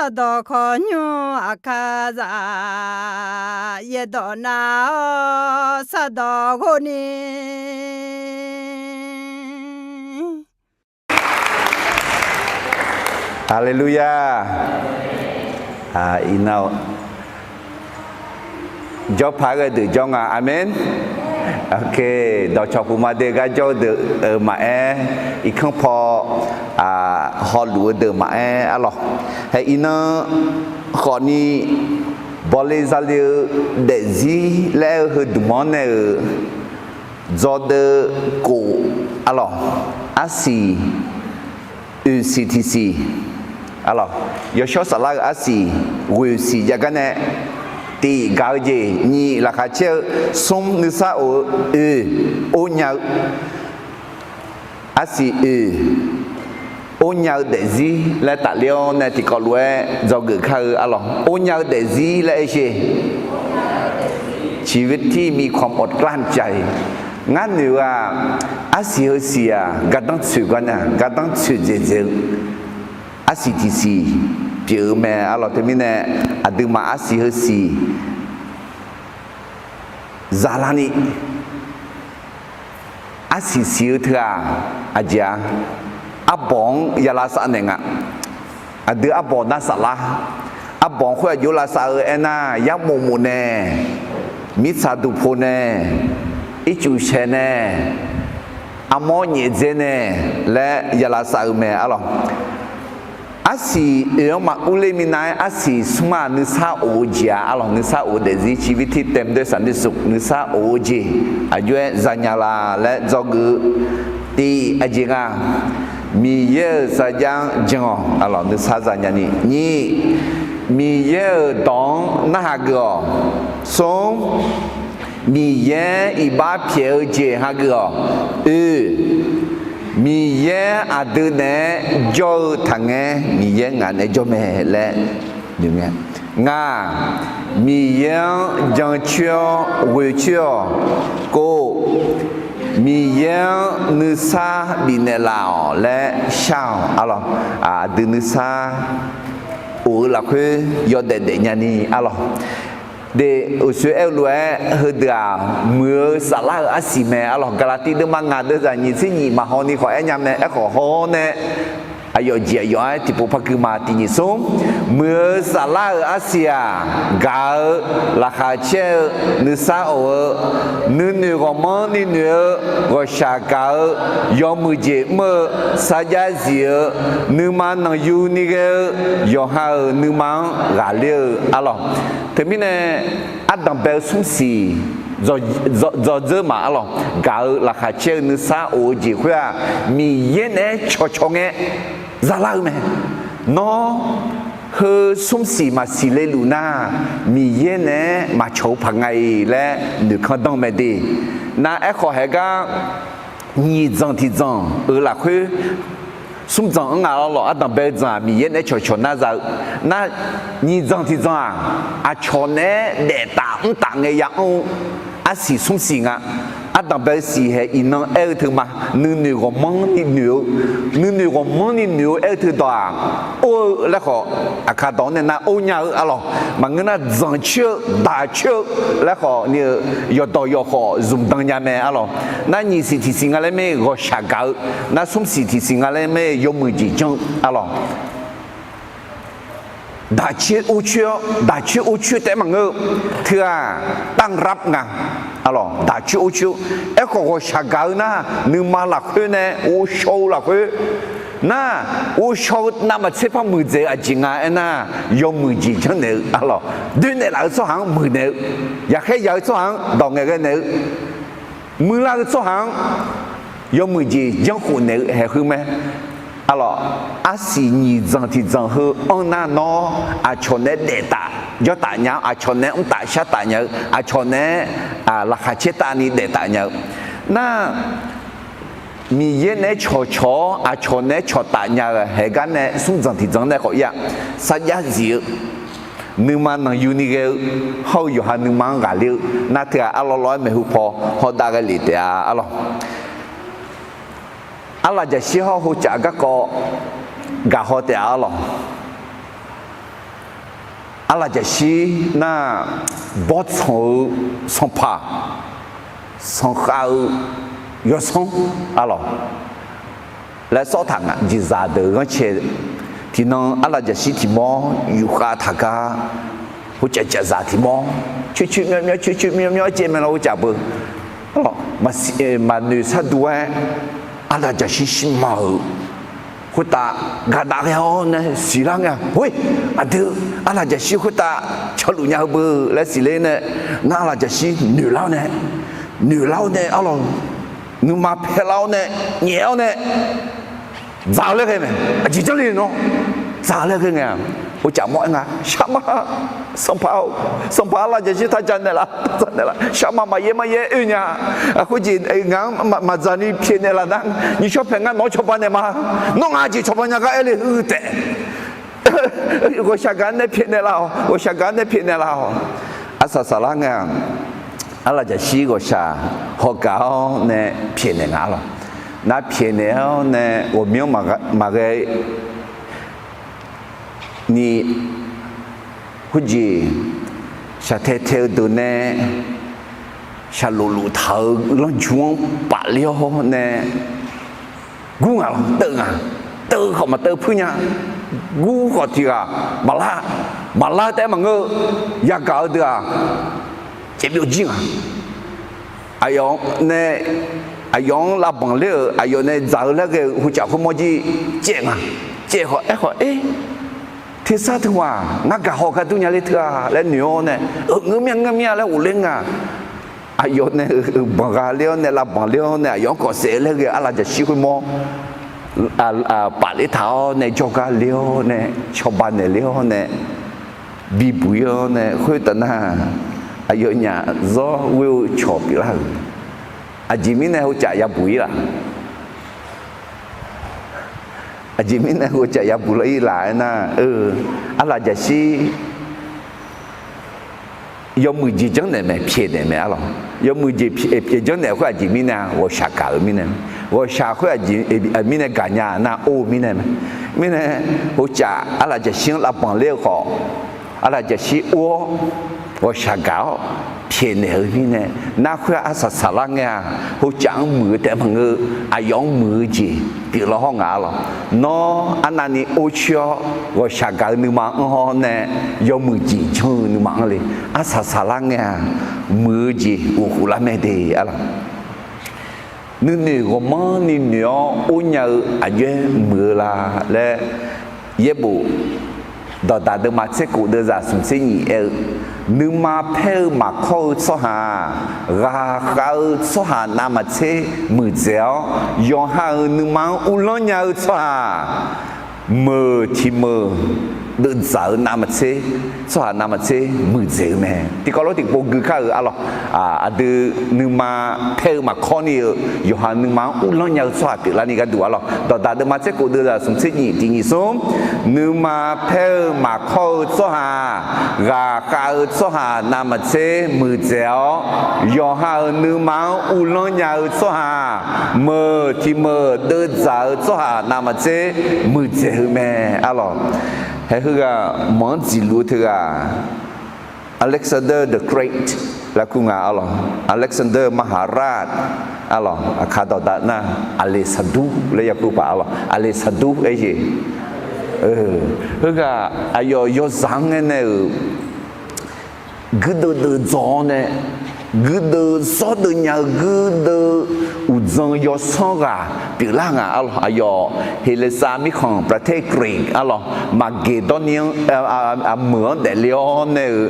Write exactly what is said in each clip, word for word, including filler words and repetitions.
Sardawq khawqnymr aqkar za, yaerdawq nav-awr sardawq ghov ni. Haleluya. Iqnan-awq. Jawrpaq-aer ghae deuq jawr nga. Aqmeq. Dawqcawq puq ma de gar jawr-eu deuq-euq maqaer, irkanr paw hawluf-eu deuq maqaer arlawq. Hae iqnan khawfni, bawle zale-eu daefzir laer aer-eu heu dmq-anr nae-euq dzawdeuv kof arlawq. Arsiq, oeq siq tiq siq arlawq. Yawshawr Saflar-euq arsiq, ghoeq siq jav gar nae, tiq gaq-eu jeq, nyiq laqkhaq caer-eu, smr nuisar of-eu, oeq, or nya-eu, arsiq oeq, or nya-eu daefzir laer tafler-awr nae tiqkawv lof-aer dzawgeuf kar-eu arlawq. Or nya-eu daefzir laer aer sher. ชีวิตที่มีความอดกลั้นใจ. Ngar noeq-eu-aq, arsiq heusiq-aq gardanr tsoeq gar nae, gardanr tsoeq dzaeqdzaeq-eu arsiq tiq siq pyeuf-eu mae arlawq. Teumirnae aqduimaf arsiq heusiq zaqlarni, arsiq siq-eu teu-aq, aqjeq-a, arbawq-anr yalavshav naeq nga. Aqdui arbawq nar saflar, arbawq-anr khoer aqjox lavshav-eu aernar, yarmof mof nae, mirtsaq duqpo nae, ircuf shaeq nae, armawr nyaef dzae nae laer yalavshav-eu mae arlawq. Arsiq oeq-anr maqurler minav-aer arsiq smr-aq nuisar of-eu jeq-a arlawq. Nuisar of-eu daefzir ชีวิตที่เต็มด้วยสันติสุข nuisar of-eu jeq aqjox-aer zanya la laer dzawgeuf-eu tiv aqjeq nga. Miqyaer-euq sarjax-anr jan-awq arlawq, nuisar zanya ni. Nyiq, Miqyaer-euq dawq-anr narhaq geuf-awq. Smr, Miqyaer iqbax pyaeq-eu jeq hageuf-awq. Oe, Miqyaer aqdui naeq-aer jawr-eu taqngaer, Miqyaer ngaq naeq-aer jawr mae laer noeq ngae. Ngaq, Miqyaer-anr jancoer-awr ghoecoer-awq. Kov, Miqyaer-anr nuisar bifnaeq laf-awq laer shar-awq arlawq. Aqdui nuisar of-eu lafkhoer yawdaef daefnya ni arlawq. De, uqshoe aer-eu lof-aer heudeuq-aq, muiq-eu saflar-euq arsiq mae arlawq. Gaqlaqtiv deuvma ngaq deuvzaq nyiq tser nyiq maqhaw ni khawf aer nya mae. Aerkhawf haw-awr nae, aqyawf jeq aqyawf-aer tiqpov par gui ma. Tiq nyiq smr, muiq-eu saflar-euq arsiq-aq, gaq-eu, laqkhaq caer-eu, nuisar of-eu, nuinoeq ghawqmanrni noeq-eu, ghawqshaq gaq-eu, yawmuiq jeq mr-eu, sarjax zif-eu, nuima nanqyu ni ghae-eu, yawqha-euq nuima-anr ghaqler-eu arlawq. Teumirnae, ardanq bae-eu smrsiq dzawdzeur maq arlawq. Gaq-eu laqkhaq caer-eu nuisar of-eu jeq khoer-aq, Miqyaer naeq-aer cawqcawq ngae zalar-eu mae. Nawr heu smrsiq maqsiq leluf nar, Miqyaer naeq-aer maqcawq-eu paq nga-iq laer noeqkanr danr mae de. Nar aerkhawf haeq gar, nyiq dzanq tiq dzanq-euq lafkhoer, smr dzanq-anr ngaq arlawq. Ardanq bae-eu dzanq-aq Miqyaer naeq-aer cawqcawq nar za-eu. Nar, nyiq dzanq tiq dzanq-aq, aqcawq naeq-aer daef taf mr taf ngae ya anr-eu arsiq smrsiq nga. Ardanq bae-eu siq haeq iqnan aer-eu teu ma. Nuinoeq ghawqmanrni noeq-eu, nuinoeq ghawqmanrni noeq-eu aer-eu teu dawq-aq, or-eu laer khawf, aqkar dawq-anr nae nar or nya-eu arlawq. Maqngeur nar dzanq coer-eu, daq coer-eu laer khawf ni-eu yawqdawq yawqkhawf zmqdan nya mae arlawq. Nar nyiq siq tiq siq nga laer mae ghawqshaq gaq-eu, nar smr siq tiq siq nga laer mae yawmuiq jeq janr-eu arlawq. Daq coer or coer-awr, daq coer or coer taef maqngeur-eu, teu-aq, ต้อนรับ nga. Arlawq, daq coer or coer-eu. Aerkhawf ghawqshaq gaq-eu nar, nuima lafkhoer nae ghovshaw-eu lafkhoer nar, ghovshaw-eu navmaqtser par muiqdzaeq-eu aqjeq nga aernar, yawmuiq jeq janrnaeq-eu arlawq. Doernaeq laf-eu tsawrhaq-anr muiqnaeq-eu, yaqkhaer yaq-eu tsawrhaq-anr dawq ngaeqghae naeq-eu, muiqlar-eu tsawrhaq-anr yawmuiq jeq janrkhof naeq-eu haeq heu mae. Arlawq, arsiq nyiq dzanq tiq dzanq heu anr nar nawr, aqcawq naeq-aer daef taf jawr taf nya-awr, aqcawq naeq-aer mr taf shar taf nya-eu, aqcawq naeq-aer laqkhaq caer taf ni daef taf nya-eu. Nar, Miqyaer naeq-aer cawqcawq-awr aqcawq naeq-aer cawqtaf nya-eu haeq gar nae smr dzanq tiq dzanq nae khawf ir-a, sarjax zif-eu, nuima nanqyu ni ghae-eu, hawr-eu yawqha nuima-anr ghaqler-eu, nar teu-aq arlawr lawr-aer maeqhu paw hawr dav ghae lef taef-a arlawq. Arlaf jaqshir hawr-eu hocaf garkawv gaqhaw taef-a arlawq. arlaqjaqshir nar, bawrtsanq-eu sanqpaq, sanqkhav-eu yawsanr, arlawq, laer sawr taq nga. Jeqzaq deuq ghanrcae tiqnan arlaqjaqshir tiq mawr yufkhav taq gar, heucaf caf zaq tiq mawr coer coer myawr myawr coer coer myawr myawr caev mae lawr, heucaf beu. Arlawq, maqsiq, maqnoeq sharduq-aer arlaqjaqshir shirma-euq khoertav gaqdaq ghae-awr nae siqlar ngae-a. Khoer, aqdui arlaqjaqshir khoertav canluf nya-eu beu laer siqler nae, ngar arlaqjaqshir noeqlar-awr nae, noeqlar-awr nae, arlawq, nuima paerlar-awr nae, nyaef-awr nae, dzaq-eu laer ghae mae. Aqjeq janrle nawr dzaq-eu laer ghae ngae-a. Heucaf mawr-aer nga, sharma, sanqpaq-or, sanqpaq arlaqjaqshir taq dzaq naeqlaf, dzaq naeqlaf, sharma maqyaer maqyaer oe nya. Khoerjeq ngaq-anr maqdzaq ni pyaeqnaeq laf nar, nyiq shawr paeq ngar nawq-anr cawba naeq ma. Nawr ngaq jeq cawba nya gar aer le-eu taef. Ghawqshaq gaq-anr nae pyaeqnaeq laf-awq, ghawqshaq gaq-anr nae pyaeqnaeq laf-awq. Arsaq saqlar ngae-a, arlaqjaqshir ghawqshaq hawgaq-awr nae pyaeqnaeq nga, arlawq. Nar pyaeqnaeq-awr nae ghawqmyanr maqghae ni, khoerjeq shaqtae tae-eu deuq nae shaqlof lof taq-euq lanrju-anr pafler-awr nae gur nga lawr, teuv nga. Teuv khawf maqteuv puir nya. Gur khawf tiq ghaq maqlar, maqlar taef-aer maqngeur-eu yagaq-eu deuq-aq, caevbyov jir nga. Aqyawf nae, aqyawf-anr lavbanq ler-euq, aqyawf nae dzaq-eu laer ghae-eu heucaf khoermawr jir caev nga. Caev khawf aer khawf, Eer, tersar teu ma, ngar gaq haw gar dur nya ler teu-a laer noeq-awr nae, Ngeur mir-a, ngeur mir-a laer ghofler nga. Aqyawf nae banq gha ler-awr nae, lavbanq ler-awr nae, aqyawf-anr kawf saef laer ghae-eu arlaqjaqshir khoermawr pafler taq-awr nae, jawrgar ler-awr nae, cawba naeq ler-awr nae, bibuq-ir-awr nae, khoertaf nar, aqyawfnyaf zawr ghoer-eu cawq pyeuflar-euq. Aqjeq mirnae heucaf yabuq-ir laf? Aqjeq mirnae heucaf yabuq lar-ir laf aernar, arlaqjaqshir yawmuiq jeq janrnaeq mae, pyaeqnaeq mae, arlawq. Yawmuiq jeq pyaeq janrnaeq khoer aqjeq mirnae-a, ghawqshaq gaq-eu mirnae. Ghawqshaq khoer aqjeq mirnae gaqnya nar, or-eu mirnae mae. Mirnae heucaf arlaqjaqshir-anr lavbanq ler-eu khawf, arlaqjaqshir or-awr, ghawqshaq gaq-awr pyaeqnaeq-eu mirnae, nar khoer-aq arsaq saqlar ngae-a, heucaf-anr muiq-eu taef maqngeur, aqyawf-anr muiq-eu jeq pyeuflar hawr nga, arlawq. Nawr arnavni or coer-awr ghawqshaq gaq-eu nuima anr hawr nae, yawmuiq jeq janr-eu nuima anr le. Arsaq saqlar ngae-a, muiq-eu jeq ghofkhof lar mae de, arlawq. Nuinoeq ghawqmanrni noeq-awr or nya-eu aqjox-aer muiq-eu la laer, Yaerbof dawqdaq deuvma tser khof deuvzaq smq tser nyiq aer-eu, nuima paer-eu maqkawr-eu tsawrhaq-aq, ghaqkhav-eu tsawrhaq navmaqtser muiqdzaeq-awr, yawqha-euq nuima-anr uvlanr nya-eu tsawrhaq meuq tiq meuq deuvdzaq-eu navmaqtser, tsawrhaq navmaqtser muiqdzaeq-eu mae. Tiqkawv lof tiqpov gui kar-euq, arlawq. Aqdui nuima paer-eu maqkawr ni-eu, yawqha nuima-anr uvlanr nya-eu tsawrhaq pyeuflarni gharduq, arlawq. Dawqdaq deuvma tser khof deuvzaq smq tser nyiq tiq nyiq smr, nuima paer-eu maqkawr-eu tsawrhaq, ghaqkhav-eu tsawrhaq navmaqtser muiqdzaeq-awr, yawqha-euq nuima-anr uvlanr nya-eu tsawrhaq meuq tiq meuq deuvdzaq-eu tsawrhaq navmaqtser muiqdzaeq-eu mae, arlawq. Haeq heughaq manq-anr dziqluf-eu teughaq, Alexander the Great laer kur nga, arlawq. Alexander Maharaj, arlawq. Aqkaq dawqdaq nar, Aqleqsaqdur laer yakur paq, arlawq. Aqleqsaqdur aer jeq. Heughaq aqyawf yawzaq-anr ngaenae-euq guirdeuv deuv dzaw-awr nae, guirdeuv zawrdeuv nya-eu guirdeuv uqdzan yawsanr ghaq pyeuflar nga, arlawq. Aqyawf Heqleqsav mirkhanq, Prater Greek, arlawq, Maqgeqdawrni-anr, meuq-anr daefle-awr nae-euq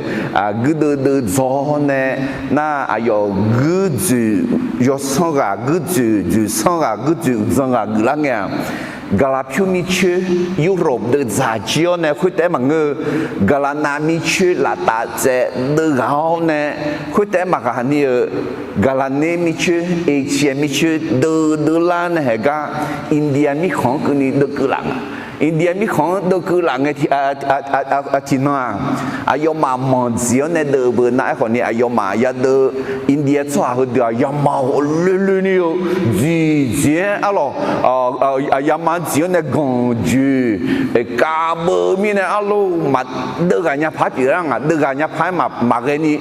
guirdeuv deuv dzaw-awr nae, nar aqyawf guirdzoeq yawsanr ghaq, guirdzoeq dzoeqsanr ghaq, guirdzoeq uqdzan ghaq geuflar ngae-aq, Gaqlaqpyur mircoer, Europe deuv dzaq jir-awr nae khoertaef-aer maqngeur-eu, Gaqlaqnav mircoer laftaf tsaev deuv ghaq-awr nae khoertaef-aer maqghaq ni-eu, Gaqlaqner mircoer, Asia mircoer deuv deuv lar nae haeq gar, India mirkhanq-anr keuvni deuv keuv laf nga. India mirkhanq-anr deuvkeuv laf ngae tiq, tiqnan-aq, aqyawfmaf manq dziq-awr nae deuv beu nar aerkhawf ni aqyawfmaf yadeuv India tsawrhaq heudeuq-aq yamawr loeloe ni-eu dziq dziq-aer arlawq, yamawr dziq-awr nae ganq joeq kavbeu mirnae arlawq, maq deuvghaq nya paq-aer pyeuf-aer ngaq, deuvghaq nya paq-aer maqghae ni,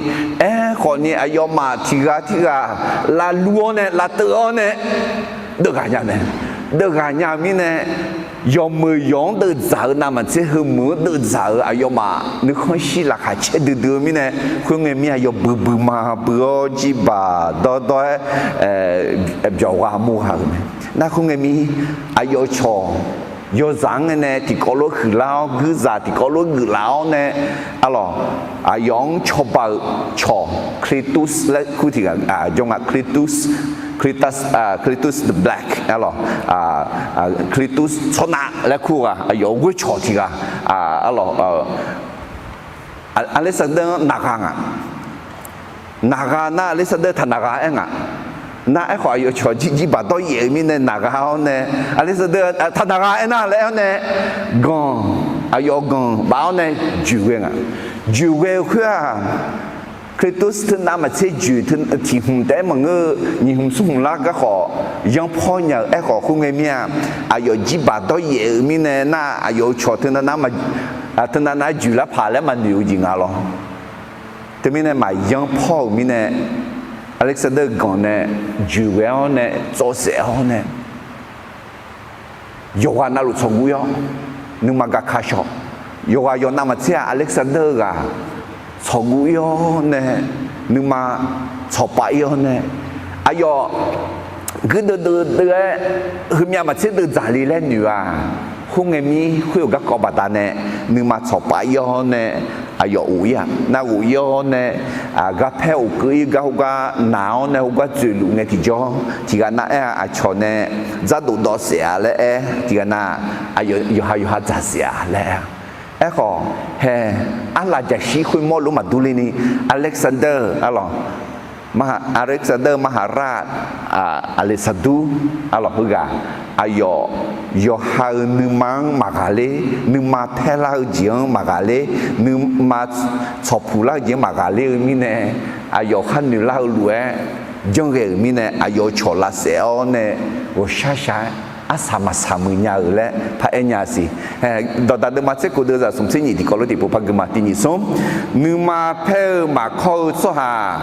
aerkhawf ni aqyawfmaf tiq ghaq tirghaq lavlur-awr nae lavteuv-awr nae deuvghaq nya mae. Deuvghaq nya-eu mirnae, yawqmeuq yawq-anr deuvdzaq-eu navmaqtser heumeuq-anr deuvdzaq-eu aqyawfmaf nuikhanr shir laqkhaq caer duidui-eu mirnae, khoerngae mir-aq yawbui bui ma bui-awr jirbaq dawrdawr-aer byawq ghaq mur ghaq-euq mae. Nar khoerngae mir aqyawf cawq yawzaq-anr ngae nae tiqkawv lof huiqlar-awr guirzaq tiqkawv lof geuflaf-awr nae arlawq, aqyawf-anr cawba-euq cawq Cletus laer kur tiq ghaq jawr nga, Cletus, Cletus the Black arlawq, Cletus tsawrnav laer kur ghaq aqyawf-euq ghoer cawq tiq ghaq arlawq, Alexander-anr naqgha ngaq. Naqgha nar Alexander taqnaqgha aer ngaq. Nar aerkhawf aqyawf cawq jir jirbaq dawryaef-eu mirnae naqgha-awr nae, Alexander taqnaqgha aernar laer-awr nae, ganq, aqyawf ganq baf-awr nae joeqghae ngaq. Joeqghae-eu khoer-aq, Cletus teu navmaqtser joeq teu tiq hmq taef-aer maqngeur-eu nyiq hmq smr hmq lar garkhawf yanrpawr nya-euq aerkhawf khoerngae mir-aq, aqyawf jirbaq dawryaef-euq mirnae nar aqyawf-euq cawq teu nav nav joeqlar paq laer maqnoeq-eu jeq nga lawr. Teumirnae maqyanr pawr-euq mirnae, Alexander-eu ganq nae joeqghae-awr nae tsawv saef-awr nae, yawqghaq navluf tsawqguv ir-awr nuima gaka shaw. Yawqghaq yawqnav maqtser-aq Alexander-eu ghaq tsawqguv ir-awr nae, nuima tsawqpav ir-awr nae, aqyawf guirdeuv deuvdeuv-aer heumyav maqtser deuvdzaq le laer noeq-aq, khoerngae mir khoer-euq garkawv baqdanae nuima tsawqpav ir-awr nae aqyawf ghof ir-aq, nar ghof ir-awr nae garpaer ghofkeuv ir gar heugar naq-awr nae heugar dzoeqluf ngae tiqjawr tiq ghaq nav aer-a, aqcawq nae dzardof dawv saef-a laer aer tiq ghaq nav, aqyawf yawqha yawqha dzaq saef-a laer aer-a. Aerkhawf hae, arlaf jaqshir khoermawr lof maqdur ler ni, Alexander arlawq, Alexander มหาราช Alexander arlawq heughaq, aqyawf yawqha-euq nuima-anr maqghaq ler, nuima paer lar-eu jeq-anr maqghaq ler, nuima tsawqpuq lar-eu jeq-anr maqghaq ler-eu mirnae, aqyawf khar noeq lar-eu lof-aer janrghae-euq mirnae aqyawf-euq cawq lavsaef-awr nae ghawqshar shaq-aer arsaq maqsaq muiq nya-euq laer paraer nya siq. Dawqdaq deuvma tser kof deuvzaq smq tser nyiq tiqkawv lof tiqpov par gui ma. Tiq nyiq smr, nuima paer-eu maqkawr-eu tsawrhaq,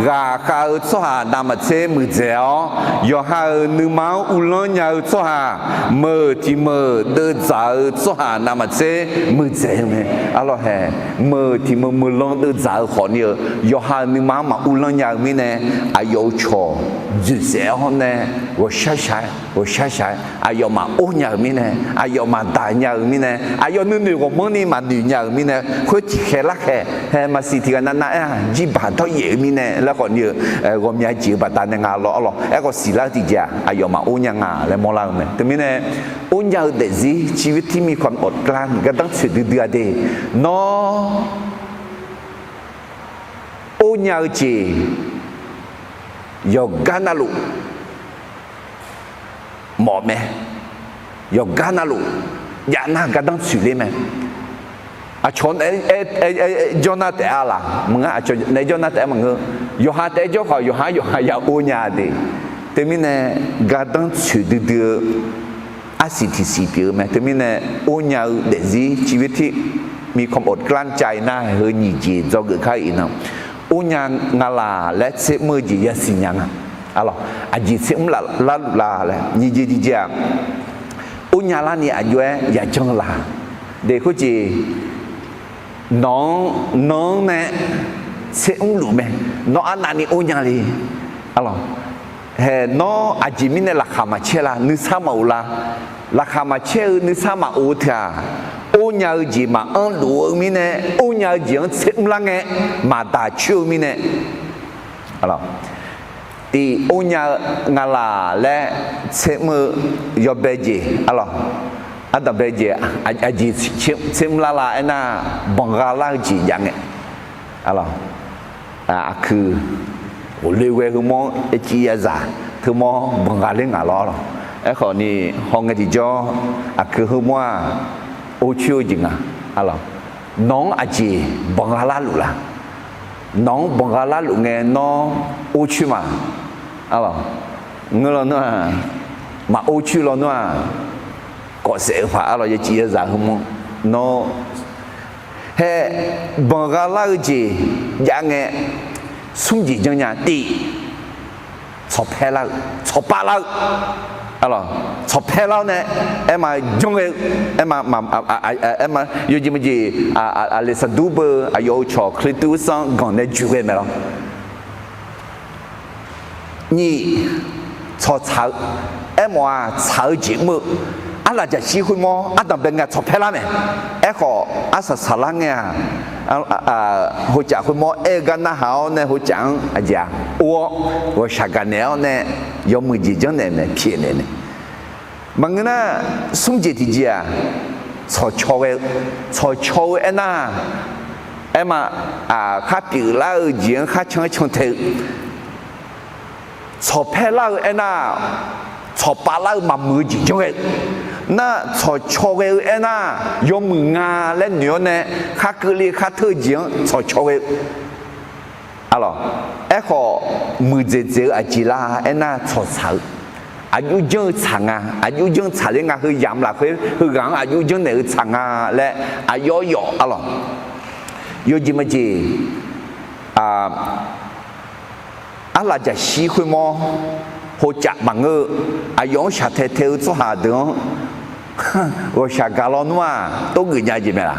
ghaqkhav-eu tsawrhaq navmaqtser muiqdzaeq-awr, yawqha-euq nuima-anr uvlanr nya-eu tsawrhaq, meuq tiq meuq deuvdzaq-eu tsawrhaq navmaqtser muiqdzaeq-eu mae. Arlawq hae, meuq tiq meuq meuq lan deuvdzaq-eu khawfni-eu yawqha-euq nuima-anr maq uvlanr nya-eu mirnae, aqyawf-euq cawq dzoeqsaef-awr nae ghawqshar shaq-aer ghawqshar shaq-aer aqyawf maqor nya-euq mirnae, aqyawf maqdaq nya-euq mirnae, aqyawf nuinoeq ghawqmanrni maqnoeq nya-euq mirnae, khoer tiqkhaeq larkhaeq hae maqsiq tiq ghaq navnav aer-a, jirbaq dawryaef-eu mirnae laer khawfni-eu ghawqmya jeq-eu baqdanae nga lawr arlawq. Aerkhawf siqlar-eu tiqjeq-aq aqyawf maqor nya nga laer mawrlar-eu mae. Teumirnae or nya-eu daefzir ชีวิตที่มีความอดกลั้น gardanr tsoeq duidui-a de. Nawr or nya-eu jeq yawqgar navluf mawf mae. Yawqgar navluf jav nar gardanr tsoeq ler mae. Aqcawq naeq-aer jawr nar taef-a laq maqngeur, aqcawq naeq-aer jawr nar taef-aer maqngeur. Yawqha taef-aer jawr khawf yawqha yawqha ya or nya de. Teumirnae gardanr tsoeq duidui-eu arsiq tiqsiq pyeuf-eu mae. Teumirnae or nya-eu daefzir ชีวิตที่มีความอดกลั้นใจ nar heu nyiq jeq dzawgeuf kar-eu iqnan, or nya nga laq laer tser mr-eu jeq yasiq nya nga. Arlawq, aqjeq tser mr laf larluf la laer nyiq jeq tiqjeq-aq, or nya larni aqjox-aer yajanr-eu la. De khoerjeq nawq-anr nanr-anr nae tser mrluf mae. Nawr arnavni or nya le. Arlawq, hae nawr aqjeq mirnae laqkhaq maqcaer la, nuisar maqof la. Laqkhaq maqcaer-eu nuisar maqof-eu teu-aq, or nya-eu jeq maqanr luf-eu mirnae, or nya-eu jeq-anr tser mrlar ngae maqdaq coer-eu mirnae, tiq or nya-eu nga laq laer tser mr-eu yawbae jeq arlawq, ardanqbae jeq, aqjeq tser mrlar la aernar, banqgha lar-eu jeq jav ngae arlawq, aqkuiq ghofle ghae heumawr-anr aerciv yazaq teumawr banqgha ler ngaq lawr arlawq. Aerkhawf ni hawngae tiqjawr, aqkui heumawr-aq, or coer-eu jeq nga. Arlawq, nawq-anr aqjeq banqgha larluf la? Nawq-anr banqgha larluf ngae nawr or coer ma? Arlawq, ngeur lawnmr-aq, maqor coer lawnmr-aq, kawfsaef-eu paq arlawq, yawcif yawzaq heumawr nawr hae, banqgha lar-eu jeq jav ngae, smr jeq janrnya. Tif, tsawqpaer lar-eu, tsawqpav lar-eu. Arlawq, tsawqpaer lar-awr nae, aerma janr ghae-eu, aerma, aerma yawjeq maqjeq, aqleqsaqdur beu aqyawf-euq cawq Kali tuv sanr ganq nae joeq ghae mae lawr. Nyiq, tsawqtsaq-eu. Aermawf-aq tsaq-eu jeq mr-eu. Arlaqjaqshir khoermawr ardanq bae ngae tsawqpaer lar mae. Aerkhawf arsaq saqlar ngae-aq, hocaf khoermawr aer-eu gar narhaq-awr nae hocaf-anr aqjeq-aq or-awr ghawqshaq gaqnaeq-awr nae yawmuiq jeq janrnaeq mae, pyaeqnaeq mae. Maqngeur nar, smr jeq tiqjeq-aq, tsawqcaw ghae-eu, tsawqcaw-eu aernar, aerma, khar pyeuflar-eu jeq-anr khar can-aer cantae-eu, tsawqpaer lar-eu aernar, tsawqpav lar-eu maqmuiq-eu jeq janr ghae-eu, nar tsawqcaw ghae-eu aernar, yawmuiq nga laer noeq-awr nae khar keuvle khar teur-eu jeq-anr tsawqcaw ghae-eu. Arlawq, aerkhawf muiqdzaeq dzaeq-eu aqjeq la aernar, tsawqtsaq-eu, aqjox janr-eu tsaq nga, aqjox janr-eu tsaqler nga, heu yamq lafkhoer heughaq-anr aqjox janrnaeq-eu tsaq nga laer aqyawf yawf. Arlawq, yawjeq maqjeq, arlaqjaqshir khoermawr hocaf maqngeur-eu, aqyawf-anr shaqtae tae-eu tsawrhaq deuq-anr ghawqshaq gaq lawnmr-aq, tov geuf nya jeq mae laq?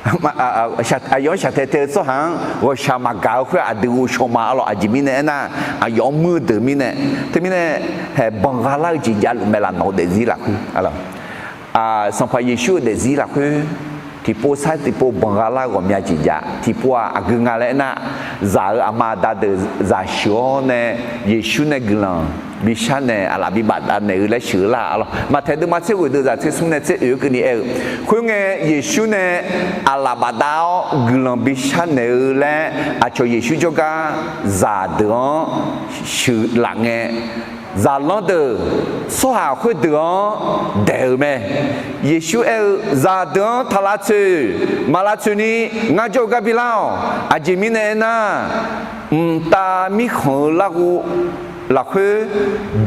Aqyawf-anr shaqtae tae-eu tsawrhaq-anr ghawqshaq maqgaq-eu khoer aqdui ghovshaw ma. Arlawq, aqjeq mirnae aernar, aqyawf-anr muir-eu deuq mirnae, teumirnae haeq banqgha lar-eu jeq javluf mae laf? Nawq-eu daefzir lafkhoer, Sanqpaq Yeqsur-euq daefzir lafkhoer tiqpov sar tiqpov banqgha lar-eu ghawqmya jeq jav. Tiqpov-aq aqgeu nga laer aernar, zaq-euq aqma aqda deuq zaq sheuq-awr nae, Yeqsur nae guiqlanq bishar naeq aqlaf bibaf davnaeq-eu laer sheuq-eu lar. Arlawq, Maqtaeq deuvma tser ghoeq deuq zaq tser smr nae tser oeq-eu keuvni aer-eu, khoerngae Yeqsur nae aqlaf bafdav-awr guiqlanq bishar naeq-eu laer aqcawq Yeqsur jawrgar zaqdeuq-anr sheuqlaf ngae, zaqlanr deuq, tsawrhaq khoerdeuq-anr daeq-euq mae. Yeqsur aer-eu, zaqdeuq-anr taq lavtsoeq, maq lavtsoeq ni, ngar jawr-eu gar bilar-awq. Aqjeq mirnae aernar, mqtav mirkhanq-eu larghov lafkhoer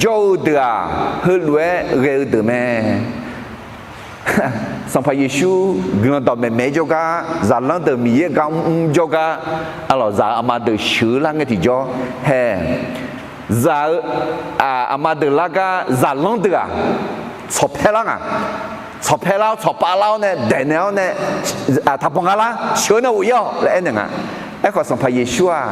jawr-eu deuq-aq, heulof-aer ghae-eu deuq mae. Sanqpaq Yeqsur guiqlanq dawqmaeq maeq-aer jawrgar, zaqlanr deuq Miqyaer gar mrmr jawrgar, arlawq, zaq-euq aqma deuq sheuq-eu lar ngae tiqjawr hae, zaq-eu aqma deuq largar zaqlanr deuq-aq, tsawqpaer lar nga. Tsawqpaer lar-awr tsawqpav lar-awr nae daeqnaeq-awr nae, taqbanq nga lar, sheuq-eu nae ghof-ir-awq laer aernaeq nga. Aerkhawf Sanqpaq Yeqsur-aq,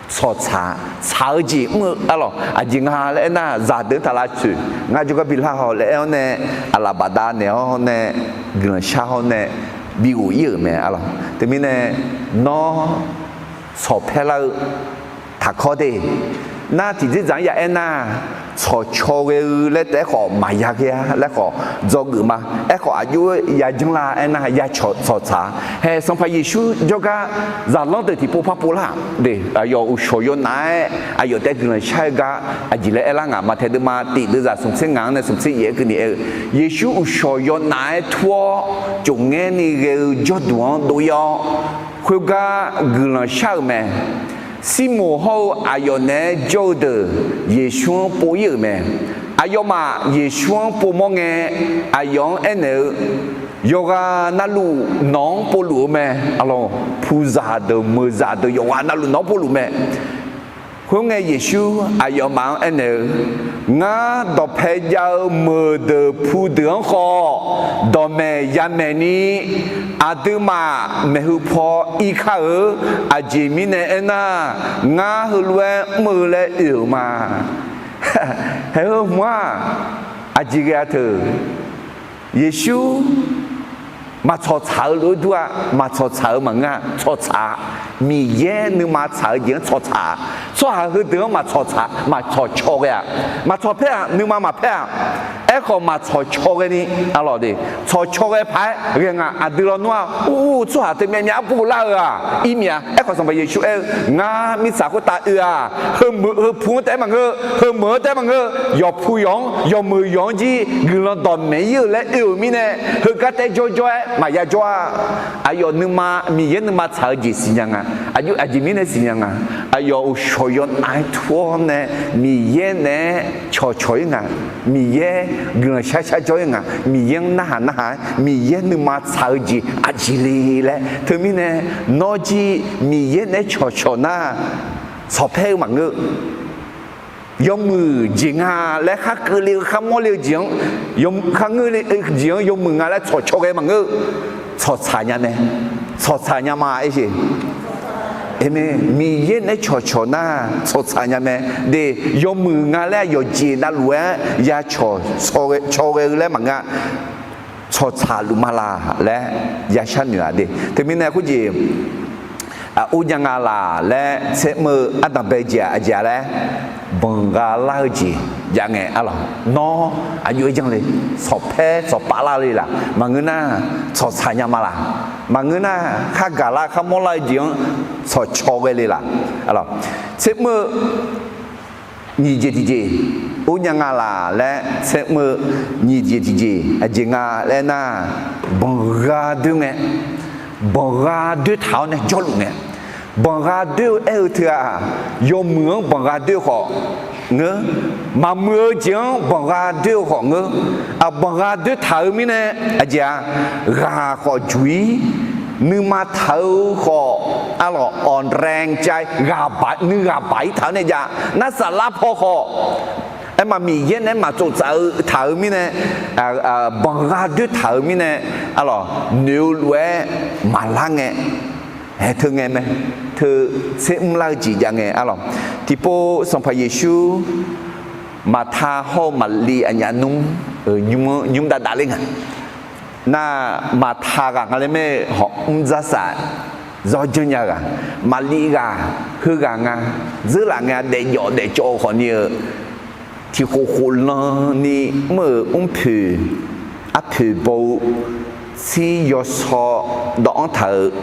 tsawqtsaq, tsaq-eu jeq mr-eu, arlawq, aqjeq nga laer aernar, zaqdeuq-anr taq lavtsoeq, ngar jawrgar bilar-awq laer aer-awr nae, aqlaf bafdav naeq-awr nae, guiqlanq shar-awr nae, bi ghof-ir-euq mae, arlawq. Teumirnae, nawr tsawqpaer lar-eu taqkawr de. Nar tiqdzerdzaq-anr ya aernar, tsawqcaw ghae-eu laer taef-aer khawf maqya ghae-a laer khawf dzawgeuf ma. Aerkhawf aqjox-aer yajanr la aernar, ya tsawqtsaq-a. Hae Sanqpaq Yeqsur jawrgar zaqlanr deuq tiqpov par pov lar de. Aqyawf uqshawq yawnaf-aer aqyawf taef-aer guiqlanq shar-eu gar aqjeq laer aerlar ngaq, Maqtaeq deuvma tiq deuvzaq smqtser ngaq-anr nae smqtser yaef-aer keuvni aer-eu, Yeqsur uqshawq yawnaf-aer tur-awr cofngaerni ghae-eu jawrduq-anr dov-ir-awr, khoergar guiqlanq shar-euq mae. Sirmoq hawr-eu aqyawf naeq-aer jawr-eu deuq Yeqsur-anr pov-ir-euq mae. Aqyawfmaf Yeqsur-anr povmawr ngae, aqyawf-anr aernaeq-eu, yawqghaq navluf nawq-anr povluf-eu mae. Arlawq, puqzaq deuq meuqzaq deuq yawqghaq navluf nawq-anr povluf mae. Khoerngae Yeqsur aqyawfmaf-anr aernaeq-eu, ngar dawqpae jav-eu meuqdeuq pudeuq-anr khawf dawqmaeq yamaeq ni, aqduimaf maeqhu paw irkar-eu. Aqjeq mirnae aernar, ngar heulof-aer mr-eu laer oe-euq ma. Hae heu hmq-aq, aqjeq ghae-a teu. Yeqsur maqtsawq tsaq-eu lof-aer dur-a. Maqtsawq tsaq-eu maqngeur-a. Tsawq tsaq-a. Miqyaer nuima tsaq-eu jeq-anr tsawq tsaq-a. Tsawrhaq heudeuq-anr maqtsawq tsaq, maqtsawq caw ghae-a. Maqtsawq paer-aq, nuima maqpaer-aq. Aerkhawf maq tsawqcaw ghaeni, arlawq de, tsawqcaw ghae paq-aer ghae nga. Aqdui lawnmr-aq, ur, tsawrhaq teumyav myav arpov lar-euq-aq, ir myav. Aerkhawf Sanqpaq Yeqsur aer-eu, Ngar mirtsaq khoertav oe-aq, heumeuq heupu-anr taef-aer maqngeur, heumeuq-anr taef-aer maqngeur, yawqpu yawq-anr, yawqmeuq yawq-anr jir guiqlanq dawqmaeq ir-euq laer oe-euq mirnae, heugar taef-aer jawrjawr-aer maqya jawr-a. Aqyawf nuima, Miqyaer nuima tsaq-eu jeq siqnya nga. Aqjeq mirnae siqnya nga. Aqyawf uqshawq yawnav-aer tur-awr nae Miqyaer naeq-aer cawqcawq-ir nga. Miqyaer guiqlanq shar shar jawr-ir nga. Miqyaer-anr narhaq narhaq-aer Miqyaer nuima tsaq-eu jeq aqjeq le laer. Teumirnae nawr jir Miqyaer naeq-aer cawqcawq nar, tsawqpaer-eu maqngeur. Yawmuiq jeq nga laer khar keuvle-eu khar mawrle-eu jeq-anr, kharngeur-eu jeq-anr yawmuiq nga laer tsawqcaw ghae maqngeur. Tsawqtsaq nya mae. Tsawqtsaq nya ma, aer-eu. Aqmeq. Miqyaer naeq-aer cawqcawq nar tsawqtsaq nya mae. De, yawmuiq nga laer aqyawf jeq navluf-aer ya cawqcaw ghae-eu laer maqngeur-a. Tsawqtsaq luf ma laq laer ya sharnoeq-a de. Teumirnae khoerjeq, ur nya nga laq laer tser mr-eu ardanq bae jeq-aq aqjeq-a laer, banqgha lar-eu jeq jav ngae arlawq. Nawr aqjox-aer janr le, tsawqpaer tsawqpav lar le laq. Maqngeur nar, tsawqtsaq nya ma laq. Maqngeur nar, khar gaq lar khar mawr lar-eu jeq-anr tsawqcaw ghae le laq. Tser mr-eu nyiq jeq tiqjeq, ur nya nga laq laer tser mr-eu nyiq jeq tiqjeq aqjeq nga laer nar, banqgha doer ngae, banqgha doer taq-awr nae jawrluf ngae, banqgha doer-eu aer-eu teu-aq, yawmuiq-anr banqgha doer-eu khawf ngeur, maqmuiq-eu jeq-anr banqgha doer-eu khawf ngeur, aq banqgha doer taq-eu mirnae, aqjeq-a, ghaq khawf juq-ir, nuima taq-eu khawf, arlawq, อ่อนแรงใจ, nuighaq baq-ir taq-awr nae jav, nar saflar paw khawf, aerma Miqyaer naeq-aer maqtsov tsaf-eu taq-eu mirnae, banqgha doer taq-eu mirnae, arlawq, noeq-eu lof-aer maqlar ngae, aer teu ngae mae, teu tser mr lar-eu jeq jav ngae arlawq. Tiqpov Sanqpaq Yeqsur Maqta hawr-eu Maqliv aqnyaf nmr-euq nymr-anr nymr dav dav ler nga. Nar, Maqta ghaq nga laer maer hawq mr dzar saf zawr janrnya ghaq, Maqliv ghaq, heughaq nga, dzeurlaf ngae daefjawf daefcawv-eu khawfni-eu, tiqkhof khoflan ni mr-euq mrpoeq arpoeq baw-eu tsir yawsaw dawv-anr taq-euq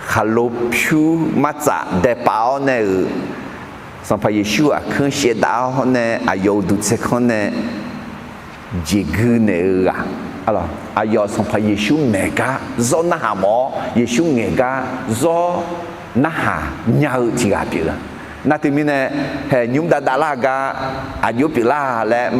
khaqlo pyur martsaf daepav-awr nae-euq Sanqpaq Yeqsur aqkuir shaevdav-awr nae aqyawf uqduq tsaerkanr nae jeqgui naeq-eu ghaq, aqyawf Sanqpaq Yeqsur maeq gar zawr narhaq mawf-awr, Yeqsur ngaeq gar zawr narhaq nya-eu tiq ghaq pyeuf-eu. Nar teumirnae, haeq nymr dav dav lar gar aqjox pyeuflar laer,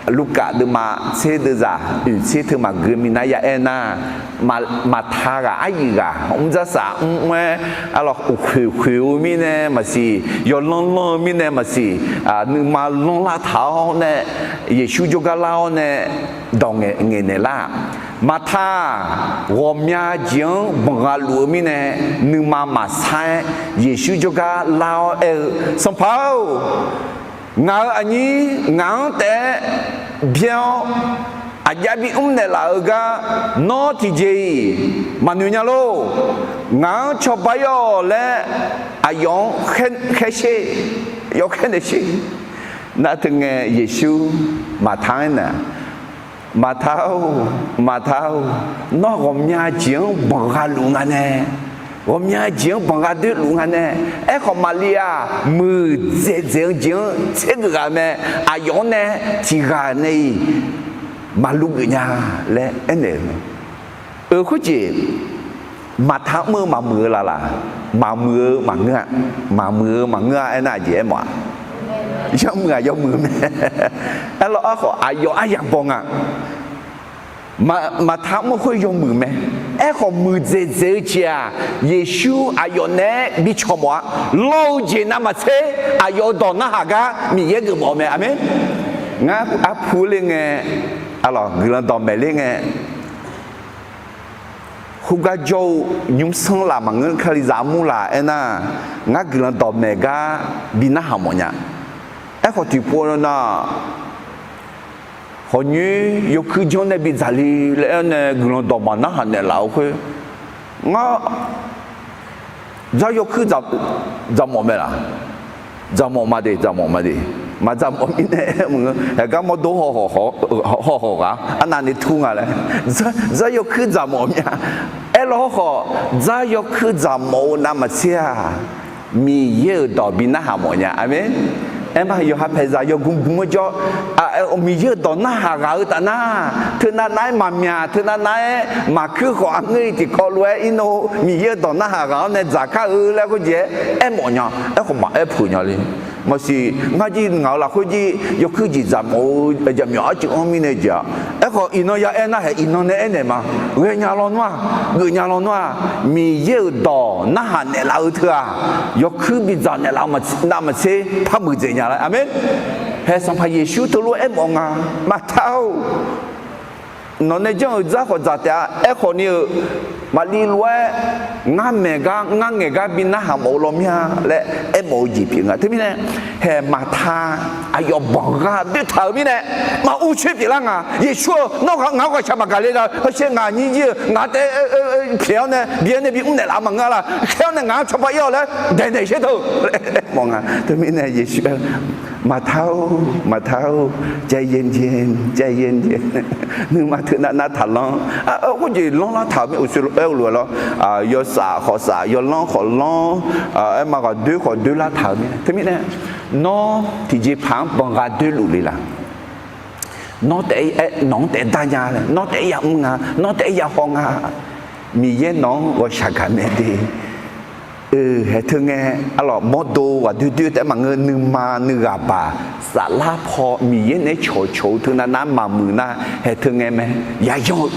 Lurkaf deuvma tser deuvzaq oeq tser teu maqgeu minav ya aer nar, Maqta ghaq aryuif ghaq mr dzar saf mr mr-aer, arlawq, uqkhoeq khoeq-eu mirnae maqsiq, yawlanr lanr-eu mirnae maqsiq, nuima lanr lar taq-awr nae, Yeqsur jawrgar lar-awr nae dawq ngaeq naeq lar-aq, Maqta-aq, ghawqmya jeq-anr banqgha luf-eu mirnae, nuima maqsar-aer Yeqsur jawrgar lar-awr aer-eu, Sanqpaq-or, ngaq-euq aqnyir ngaq-anr taef-aer byaer-awr aqjav bimr naeqlaf-eu gar nawr tiqjeq-iq maqnoeq nya lor. Ngaq-anr cawba ir-awq laer aqyawf-anr khaer sher, yawkhaer naeq sher. Nar teu ngae Yeqsur Maqta-anr aernar, Maqta-or, Maqta-or, nawr ghawqmya jeq-anr banqgha luf nga nae, ghawqmya jeq-anr banqgha doer luf nga nae, aerkhawf Maqliv-aq muiqdzaeq dzaeq-eu jeq-anr tsergeuf ghaq mae, aqyawf-anr nae tiq ghaq nae-iq maqluv geuf nya laer aernaeq-euq mae. Euq khoerjeq, Maqta mr-eu maqmuiq-eu laf laf, maqmuiq-eu maqngeur-a, maqmuiq-eu maqngeur-a aernar aqjeq aermawf-aq, yawmuiq-aq yawmuiq mae. Aerlawr aerkhawf aqyawf aryaq baw nga. Maqta mr-eu khoer yawmuiq mae. Aerkhawf muiqdzaeq dzaeq-eu jeq-aq, Yeqsur aqyawf naeq-aer bi cawq mawf-a. Lawr-eu jeq navmaqtser aqyawf-euq dawq narhaq gar Miqyaer geufmawf-eu mae. Aqmeq. Ngar arpu ler ngae, arlawq, guiqlanq dawqmaeq ler ngae, khoergar jawr-eu nymrsanr laf maqngeur, Kalizaq armur laf aernar, ngar guiqlanq dawqmaeq gar bi narhaq mawfnya. Aerkhawf tiqpov nar, hawq nyoer yawkuir janr nae bidzaq le laer aer nae guiqlanq dawq maqnarhaq naeqlaf-eu khoer, ngar dzar yawkuir dzaqmawf mae laf. Dzaqmawf ma de, dzaqmawf ma de. Maqdzaq mawf mirnae aer-eu maqngeur. Haeqgar mawrdo haw hawq ghaq-anr arnavni tur nga laer, dzar yawkuir dzaq mawf mir-a. Aerlawr hawrkhawf, dzar yawkuir dzaq mawf-eu navmaqtser-aq, Miqyaer-euq dawq bi narhaq mawf nya. Aqmeq. Aerma yawqha paeqzaq yawgmr gmr-anr jawr, Miqyaer-euq dawq narhaq ghaq-eu taf nar, teunav nav-aer maqmyaq, teunav nav-aer maqkuir khawf, aqngeur-iq tiqkawv lof-aer irnov Miqyaer-euq dawq narhaq ghaq-anr nae dzaq kar-eu laer khoerjeq-aer aermawf nya. Aerkhawf maqaer puq nya le. Maqsiq ngar jir ngaq-euq lafkhoer jir yawkuir jeq dzaq mawf-eu jaqmyawf arcuiv-anr mirnae jeq-aq, aerkhawf iqnan ya aer nar haeq iqnan nae aernaeq ma. Ghaenya lawnmr-aq, geufnya lawnmr-aq, Miqyaer-euq dawq narhaq naeqlaf-eu teu-aq, yawkuir bidzaq naeqlaf-eu navmaqtser par muiqdzaeq nya laer. Aqmeq. Haeq Sanqpaq Yeqsur teulof-aer aermawf nga, Maqta-or, nawq nae janr-euq dzar khawf dzaq taef-a. Aerkhawf ni-eu, Maqliv lof-aer ngar maeq gar ngar ngaeq gar bi narhaq mawf-eu law mir-a laer aermawf-eu jeq pyeuf nga. Teumirnae, haeq Maqta aqyawf banqgha doertaq-euq mirnae, maqur coer pyeuflar nga. Yeqsur-eu, nawr ngaq-anr ghawqshaq maqgaq le la, hawsher ngaq nyir jir-eu ngaq taef pyaeq-awr nae bi-awr nae bi mrnaeq laf maqngeur la, khaer-awr nae ngaq-anr cawba ir-awq laer daeqnaeq sher teu-eu laer aermawf nga. Teumirnae Yeqsur aer-eu, Maqta-or, Maqta-or, ใจเย็นๆ, ใจเย็นๆ, nuima teunav nav taqlanr. Khoerjeq lanrlar taq-euq mir, uqshoe aer-eu lof-aer lawr, yawsaf khawf saf, yawlanr khawf lanr, aerma ghawqdoer khawf doerlar taq-euq mirnae. Teumirnae, nawr tiqjeqpaq-anr banqgha doerluf le la? Nawr taef-aer nawq-anr taef-aer dar nya laer, nawr taef-aer yamr nga, nawr taef-aer yahaw nga. Miqyaer nawq-anr ghawqshaq gaq mae de. Haeq teu ngae, arlawq mawrdo ghaqdoer doer taef-aer maqngeur, nuima nuighaq baq saflar paw Miqyaer naeq-aer cawqcawq-eu teunav nav maqmuiq nar, haeq teu ngae mae. Yayanr-eu,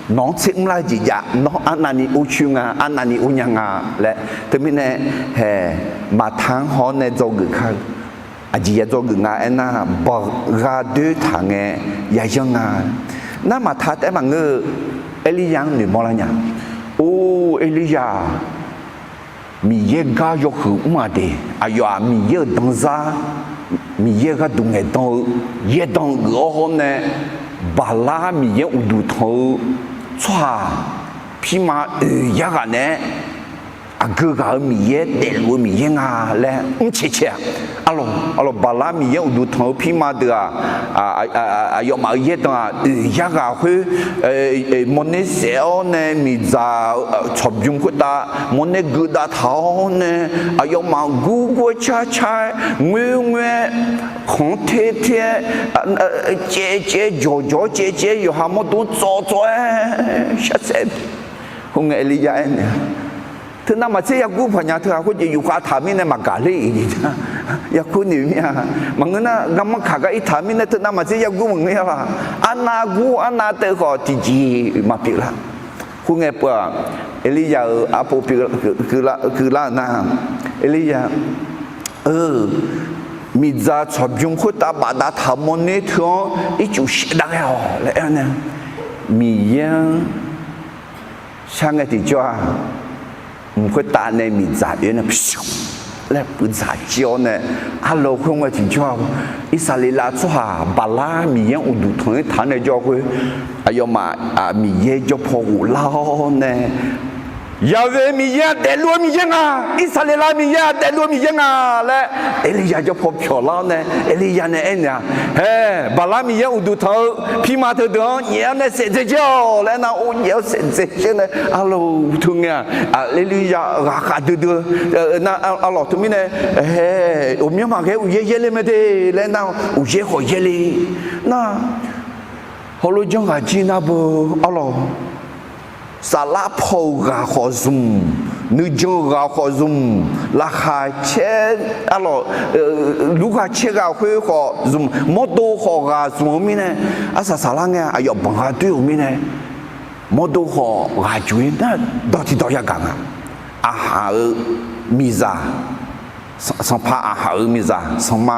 nawq-anr tser mrlar-eu jeq jav, nawr arnavni ur coer nga, arnavni ur nya nga laer. Teumirnae, haeq Maqta-anr haw-awr nae dzawgeuf kar-eu. Aqjeq ya dzawgeuf nga aernar, banqgha doertaq ngae yayanr nga. Nar Maqta taef-aer maqngeur-eu, Erliryav-anr noeqmawr lar nya. Or, Erliryav-aq, Miqyaer gar yawhuiq mr-aq de. Aqyawf-aq Miqyaer-euq danzar, Miqyaer gharduq ngaeqdan-eu yaerdanq geuf-awr hawr nae, Baqlar Miqyaer uqduq tanq-eu tsawrhaq pirma oeq yar ghaq naeq-aer, aqgeu ghaq-euq Miqyaer, daefluf-eu Miqyaer nga laer mrcae cae-aq. Arlawq, arlawq, Baqlar Miqyaer uqduq tanq-eu pirma deuq-aq, aqyawfmaf-euq yaerdanq-aq, oeq yar ghaq khoer mawrner saef-awr nae miqdzaq tsawqbymr khoertav mawrner geudav taq-awr nae, aqyawfmaf gurgur-aer carcar-aer, ngoerngoer-aer, khanq-anr ter ter-aer, caevcaev-aer, jawqjawq-aer caevcaev-aer, yawqha mawrdo tsawv tsawv-aer sharsaef. Khoerngae Erliryav aernaeq-a, Teunav maqtser yagur paqnya teu-aq, khoerjeq yufkhav taq-euq mirnae maqgaq ler-iq jeq jar. Yakur noeq mir-a. Maqngeur nar, garmanr kaq gar irtaq-euq mirnae teunav maqtser yagur maqngeur-a laq. Arnav gur arnav teuv khawf tiqjeq maqpyeuf lar. Khoerngae peuv-aq, Erliryav-euq arpov keuvlar-euq nar, Erliryav-eu, miqdzaq tsawqbymr khoertav bafdav taq-euq mawrner teu-anr ircuf shaevdav ghae-awq laer aer-awr nae, Miqyaer-anr shar ngae tiqjawr-aq, mq khoertav nae miqdzaq oe-awr nae pyur laer puivdzaq jir-awr nae, arlawq khoerngae tiqjawr-aq, Irsaqleqlav tsawrhaq Baqlar Miqyaer-anr uqduq tanq-ir taq-anr nae jawr khoer, aqyawfmaf Miqyaer jawr paw ghoflar-awr nae, Yaqvaeq Miqyaer-aq daefluf-eu Miqyaer nga. Irsaqleqlav Miqyaer-aq daefluf-eu Miqyaer nga laer Erliryav jawr paw pyawq lar-awr nae, Erliryav nae aernaeq-a, Haeq, Baqlar Miqyaer uqduq tanq-eu pirma teudeuq-anr nyaef-awr nae saef dzae jir-awq laer aernar, or nyaef-awr saef dzae jir nae, arlawq teu ngae-aq, Erliryav ghaqkhav duidui-eu nar, arlawq teumirnae, Haeq, ghawqmyanr maqghae uqyaer yaerle mae de laer aernar, uqyaer khawf yaerle nar, heulof janr ghaq jir nar beu, arlawq, saflar paw-euq ghaq khawf zmq, nuijan-eu ghaq khawf zmq, laqkhaq caer, arlawq, lurghaq caer ghaq khoer khawf zmq, mawrdo khawf ghaq zmq-eu mirnae, arsaq saflar ngae aqyawf banqgha doer-euq mirnae, mawrdo khawf ghaq jox-ir nar, dawq tiqdawq yagaq nga. Aqhaq-euq miqzaq, sanqpaq Aqhaq-euq miqzaq sanqma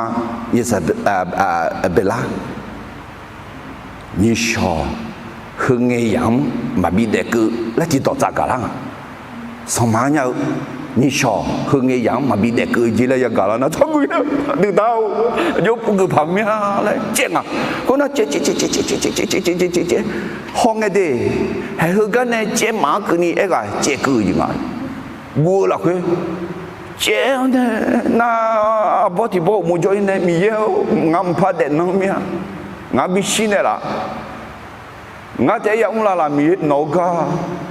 Yeqsaqbeqlar, nyiqshawq heu ngae yamq-anr maqbi daefkeuv laer tiqdawq tsafgaq lar nga. Sanqma-anr nya-eu, nyiqshawq heu ngae yamq-anr maqbi daefkeuv jeq laer yagaq lar nar, tsawrgui-a, duidar-or, aqjox puvgeuf paq mir-a laer caev nga. Khoernar caev caev caev caev caev caev caev caev caev caev caev caev, hawngae de, haeq heugar nae caev maf-anr keuvni aerghaq caevkeuv-eu jeq nga. Guv-eu lafkhoer caev-awr nae, nar arbawr tiq bawr uqmov jawr-ir nae, Miqyaer-or, ngar mqpar daefnan mir-a. Ngar bishir naeqlaf. Ngar taef-aer yamr lavlaf Miqyaer nawq-eu gar.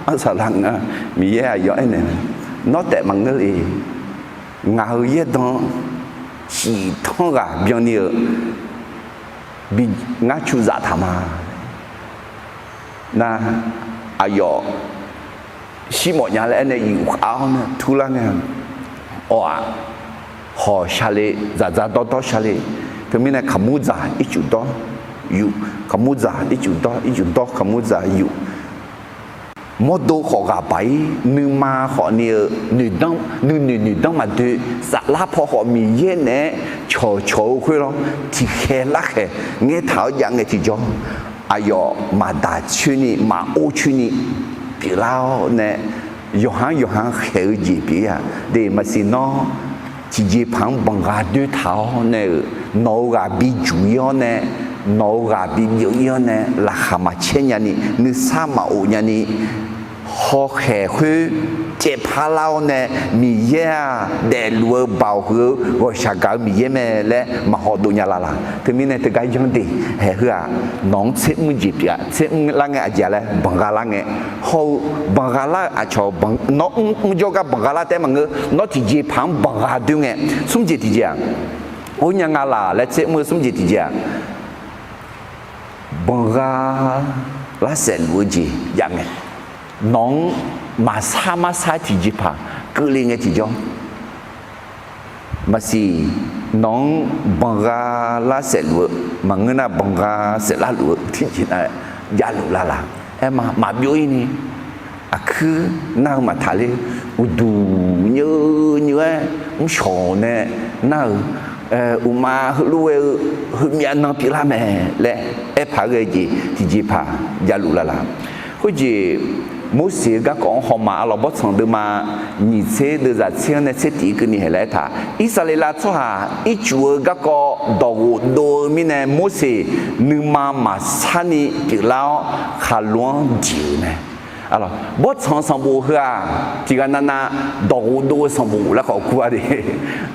Arsaq lar nga, Miqyaer aqyawf aernaeq, nawr taef maqngeur le. Ngaq-euq yaerdan ciqtanr ghaq byanni-eu bi ngar cuzaf taq ma. Nar, aqyawf shir mawf nya laer aernae yufkhav-awr nae turlar ngae, awr-aq, hawq sha le, dzaqdzaq dawrdawr sha le. Teumirnae kaqmur dzaq ircuf dawr yuf, kaqmur dzaq ircuf dawr, ircuf dawr kaqmur dzaq yuf. Mawrdo khawf ghaq baq-ir, nuima khawf ni-eu nuinoeq noeqdanr maqdoe, saflar paw khawf Miqyaer naeq-aer cawqcawq-eu khoer lawr, tiqkhaeq larkhaeq ngaertaq-awr jav ngae tiqjawr, aqyawf maqdaq coer ni maqor coer ni pyeuflar-awr nae, yawqha-anr yawqha khaeq-eu jeq pyeuf-ir-aq de. Maqsiq nawr tiqjeqpaq-anr banqgha doertaq-awr nae-euq, nawq-euq ghaq bijuq-ir-awr nae, nawq-euq ghaq bibyeuv-ir-awr nae, laqkhaq maqcaer nyani, nuisar maqof nyani, hawkhaeq khoer caevpar lar-awr nae, Miqyaer-aq daefluf-eu baoq huiq-eu ghawqshaq gaq-eu Miqyaer mae laer maqhaw dov nya lavlaq. Teumirnae teugar yanr de. Haeq heu-aq, nawq-anr tser mr jeq pyeuf-a. Tser mr lar ngae aqjeq-a laer banqgha lar ngae, hawr-eu banqgha lar-eu aqcawq, nawr mr jawrgar banqgha lar taef-aer maqngeur. Nawr tiqjeqpaq-anr banqgha doer ngae, smr jeq tiqjeq-aq, or nya nga laq laer tser mr-eu smr jeq tiqjeq-aq, banqgha lar saef luf-eu jeq jav ngae, nawq-anr maqsar marsar tiqjeqpaq keuvle ngae tiqjawr, maqsiq, nawq-anr banqgha lar saef luf-eu, maqngeur nar banqgha saef lar luf-eu tiqjeq na, javluf lavlaq. Aerma maqbyov-ir ni, aqkuir nar-eu maqtaq ler, uqduq nyeu nyeu-aer mrshawq nae nar-euq, uqma heulof-aer-eu heumyav nan pyeuflar mae laer aerpaq ghae jeq tiqjeqpaq javluf lavlaq. Khoerjeq Morseq-eu garkawv-anr hawma arlawq, bawrtsanq deuvma nyiq tser deuvzaq tser-anr nae tser tiq keuvni haeq laer aertaq, Irsaqleqlav tsawrhaq ircuf-eu garkawv dawq ghofdov-eu mirnae, Morseq nuima maqsar ni pyeuflar-awr, khaqlo-anr diq-euq mae. Bawrtsanq sanqbof heu-aq, tiqghaq navnav dawq ghofdov-eu sanqbof laer khawf kur-a de.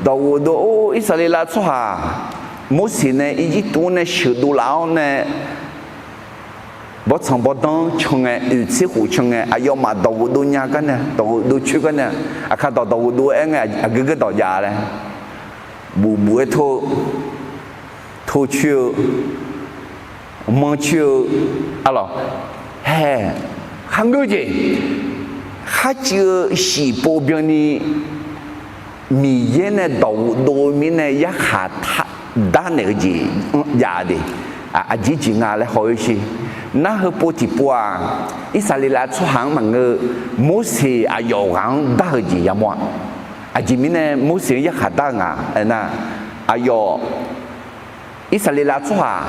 Dawq ghofdov-or, Irsaqleqlav tsawrhaq Morseq nae Irjirtuv-anr nae sheuqdov laf-awr nae, bawrtsanq bawrdanr can ngae, oeq tser khof can ngae, aqyawfmaf dawq ghofdov nya gar nae, dawq ghofdov coer gar nae, aqkar dawq dawq ghofdov aer ngae, aqgeu geu dawq jav laer, buf buf-aer tor-eu, tor coer-eu, manr coer-eu, arlawq, hae, kharngeur jeq, kharcuiv-eu shiqpov byanni Miqyaer nae dawq ghofdov-eu mirnae yarkhaq darnaeq-eu jeq-anr jav de. Aqjeq jeq nga laer haw-eu sher. Nar heupov tiqpov-aq, Irsaqleqlav tsawrhaq-anr maqngeur-eu, Morseq aqyawf ghaq-anr dar-eu jeq yamawr-a. Aqjeq mirnae Morseq-anr yarkhaq dar-eu nga aernar, aqyawf Irsaqleqlav tsawrhaq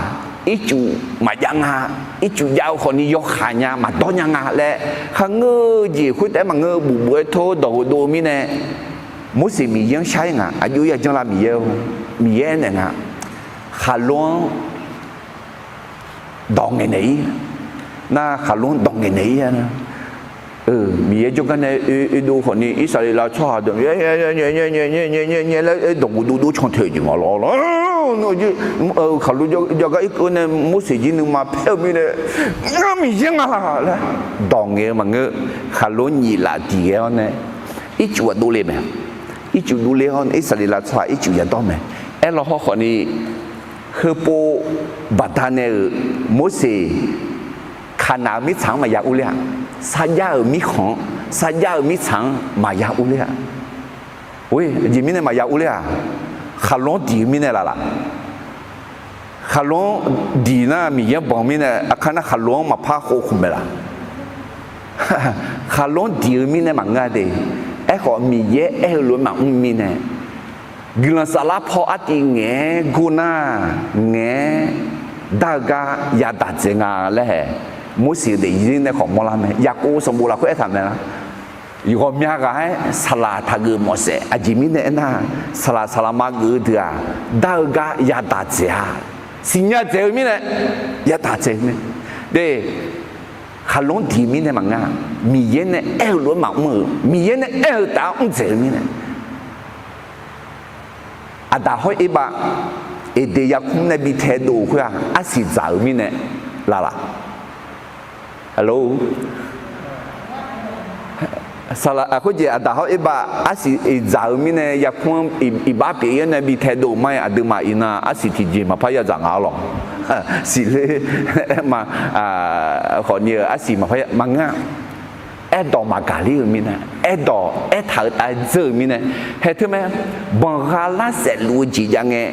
ircuf maqjav nga, ircuf jav-eu khawfni yawkhav nya maqdawr nya nga laer kharngeur-eu jeq khoertav-aer maqngeur-eu, buf buf-aer tor-eu dawq ghofdov-eu mirnae, Morseq Miqyaer-anr shar-ir nga. Aqjox yajanr la Miqyaer-or, Miqyaer aernaeq nga, khaqlo-anr dawq ngaeqnaeq-ir. Nar khaqlo-anr dawq ngaeqnaeq-ir-a. Miqyaer jawrgar nae oe, oedov khawfni Irsaqleqlav tsawrhaq dawq nyae nyae laer dawq ghofdov dov can teu-eu jeq nga lawr lawr. Khaqlo jawrgar irkeuv nae Morseq jir nuima paer-eu mirnae, ngar Miqyaer nga laer dawq ngaeq-eu maqngeur. Khaqlo-anr nyiq laf diq ghae-awr nae ircuf ghaq dovle mae. Ircuf dovle-awr nae Irsaqleqlav tsawrhaq ircuf yadawr mae. Aerlaw hawr khawfni, heupov baqdanae-euq Morseq Kaqnaq-eu mirtsaq-anr maqya urler a, sarjax-euq mirkhanq-anr, sarjax-euq mirtsaq-anr maqya urler a. Or, aqjeq mirnae maqya urler-aq, khaqlo-anr diq-eu mirnae laf laf. Khaqlo-anr diq nar Miqyaer-anr banq mirnae, aqkar nar khaqlo-anr maqpar khov khmq mae laf. Khaqlo-anr diq-eu mirnae maqngeur-a de. Aerkhawf Miqyaer aer-eu lof-aer maqmr mirnae, guiqlanq saflar paw artiv ngaeq-aer gor nar, ngaeq-aer dar-eu gar yadaq dzaeq nga laer hae. Morseq-eu daefzir nae khawf mawrlar mae. Yaqkov sanqbof lafkhoer aertaq mae lar. Ghawqmya ghaq-aer saqlaq taqgeuf mawfsaef. Aqjeq mirnae aernar, saqlaq saqlaq ma geuf-eu deuq-aq, dar-eu gar yadaq dzaeq-a. Siqnya dzaeq-eu mirnae, yadaq dzaeq-eu mirnae. De, khaqlo-anr diq mirnae maqngeur-a. Miqyaer nae aer-eu lof-aer maqmr-euq, Miqyaer nae aer-eu taf-anr mr dzaeq-eu mirnae. Aqdaq hawr Erbav Eqdeq yarkmr nae bi taedov-euq khoer-aq, arsiq dzaq-euq mirnae laf laf? Alo, khoerjeq Aqdaq hawr Erbav arsiq iqdzaq-euq mirnae yarkmr-anr iqbax pyeuf-ir-awr nae bi taedov-euq ma-aer, aqduimaf iqnan arsiq tiqjeq maqpar yadzaq nga-awr lawq. Siqler, aerma, khawfni-euq arsiq maqpar maqngeur-a. Aerdawq maqgaq ler-eu mirnae, aerdawq aertaq-eu tav-aer dzeur-eu mirnae, haeq teu mae, banqgha lar saef luf-eu jeq jav ngae,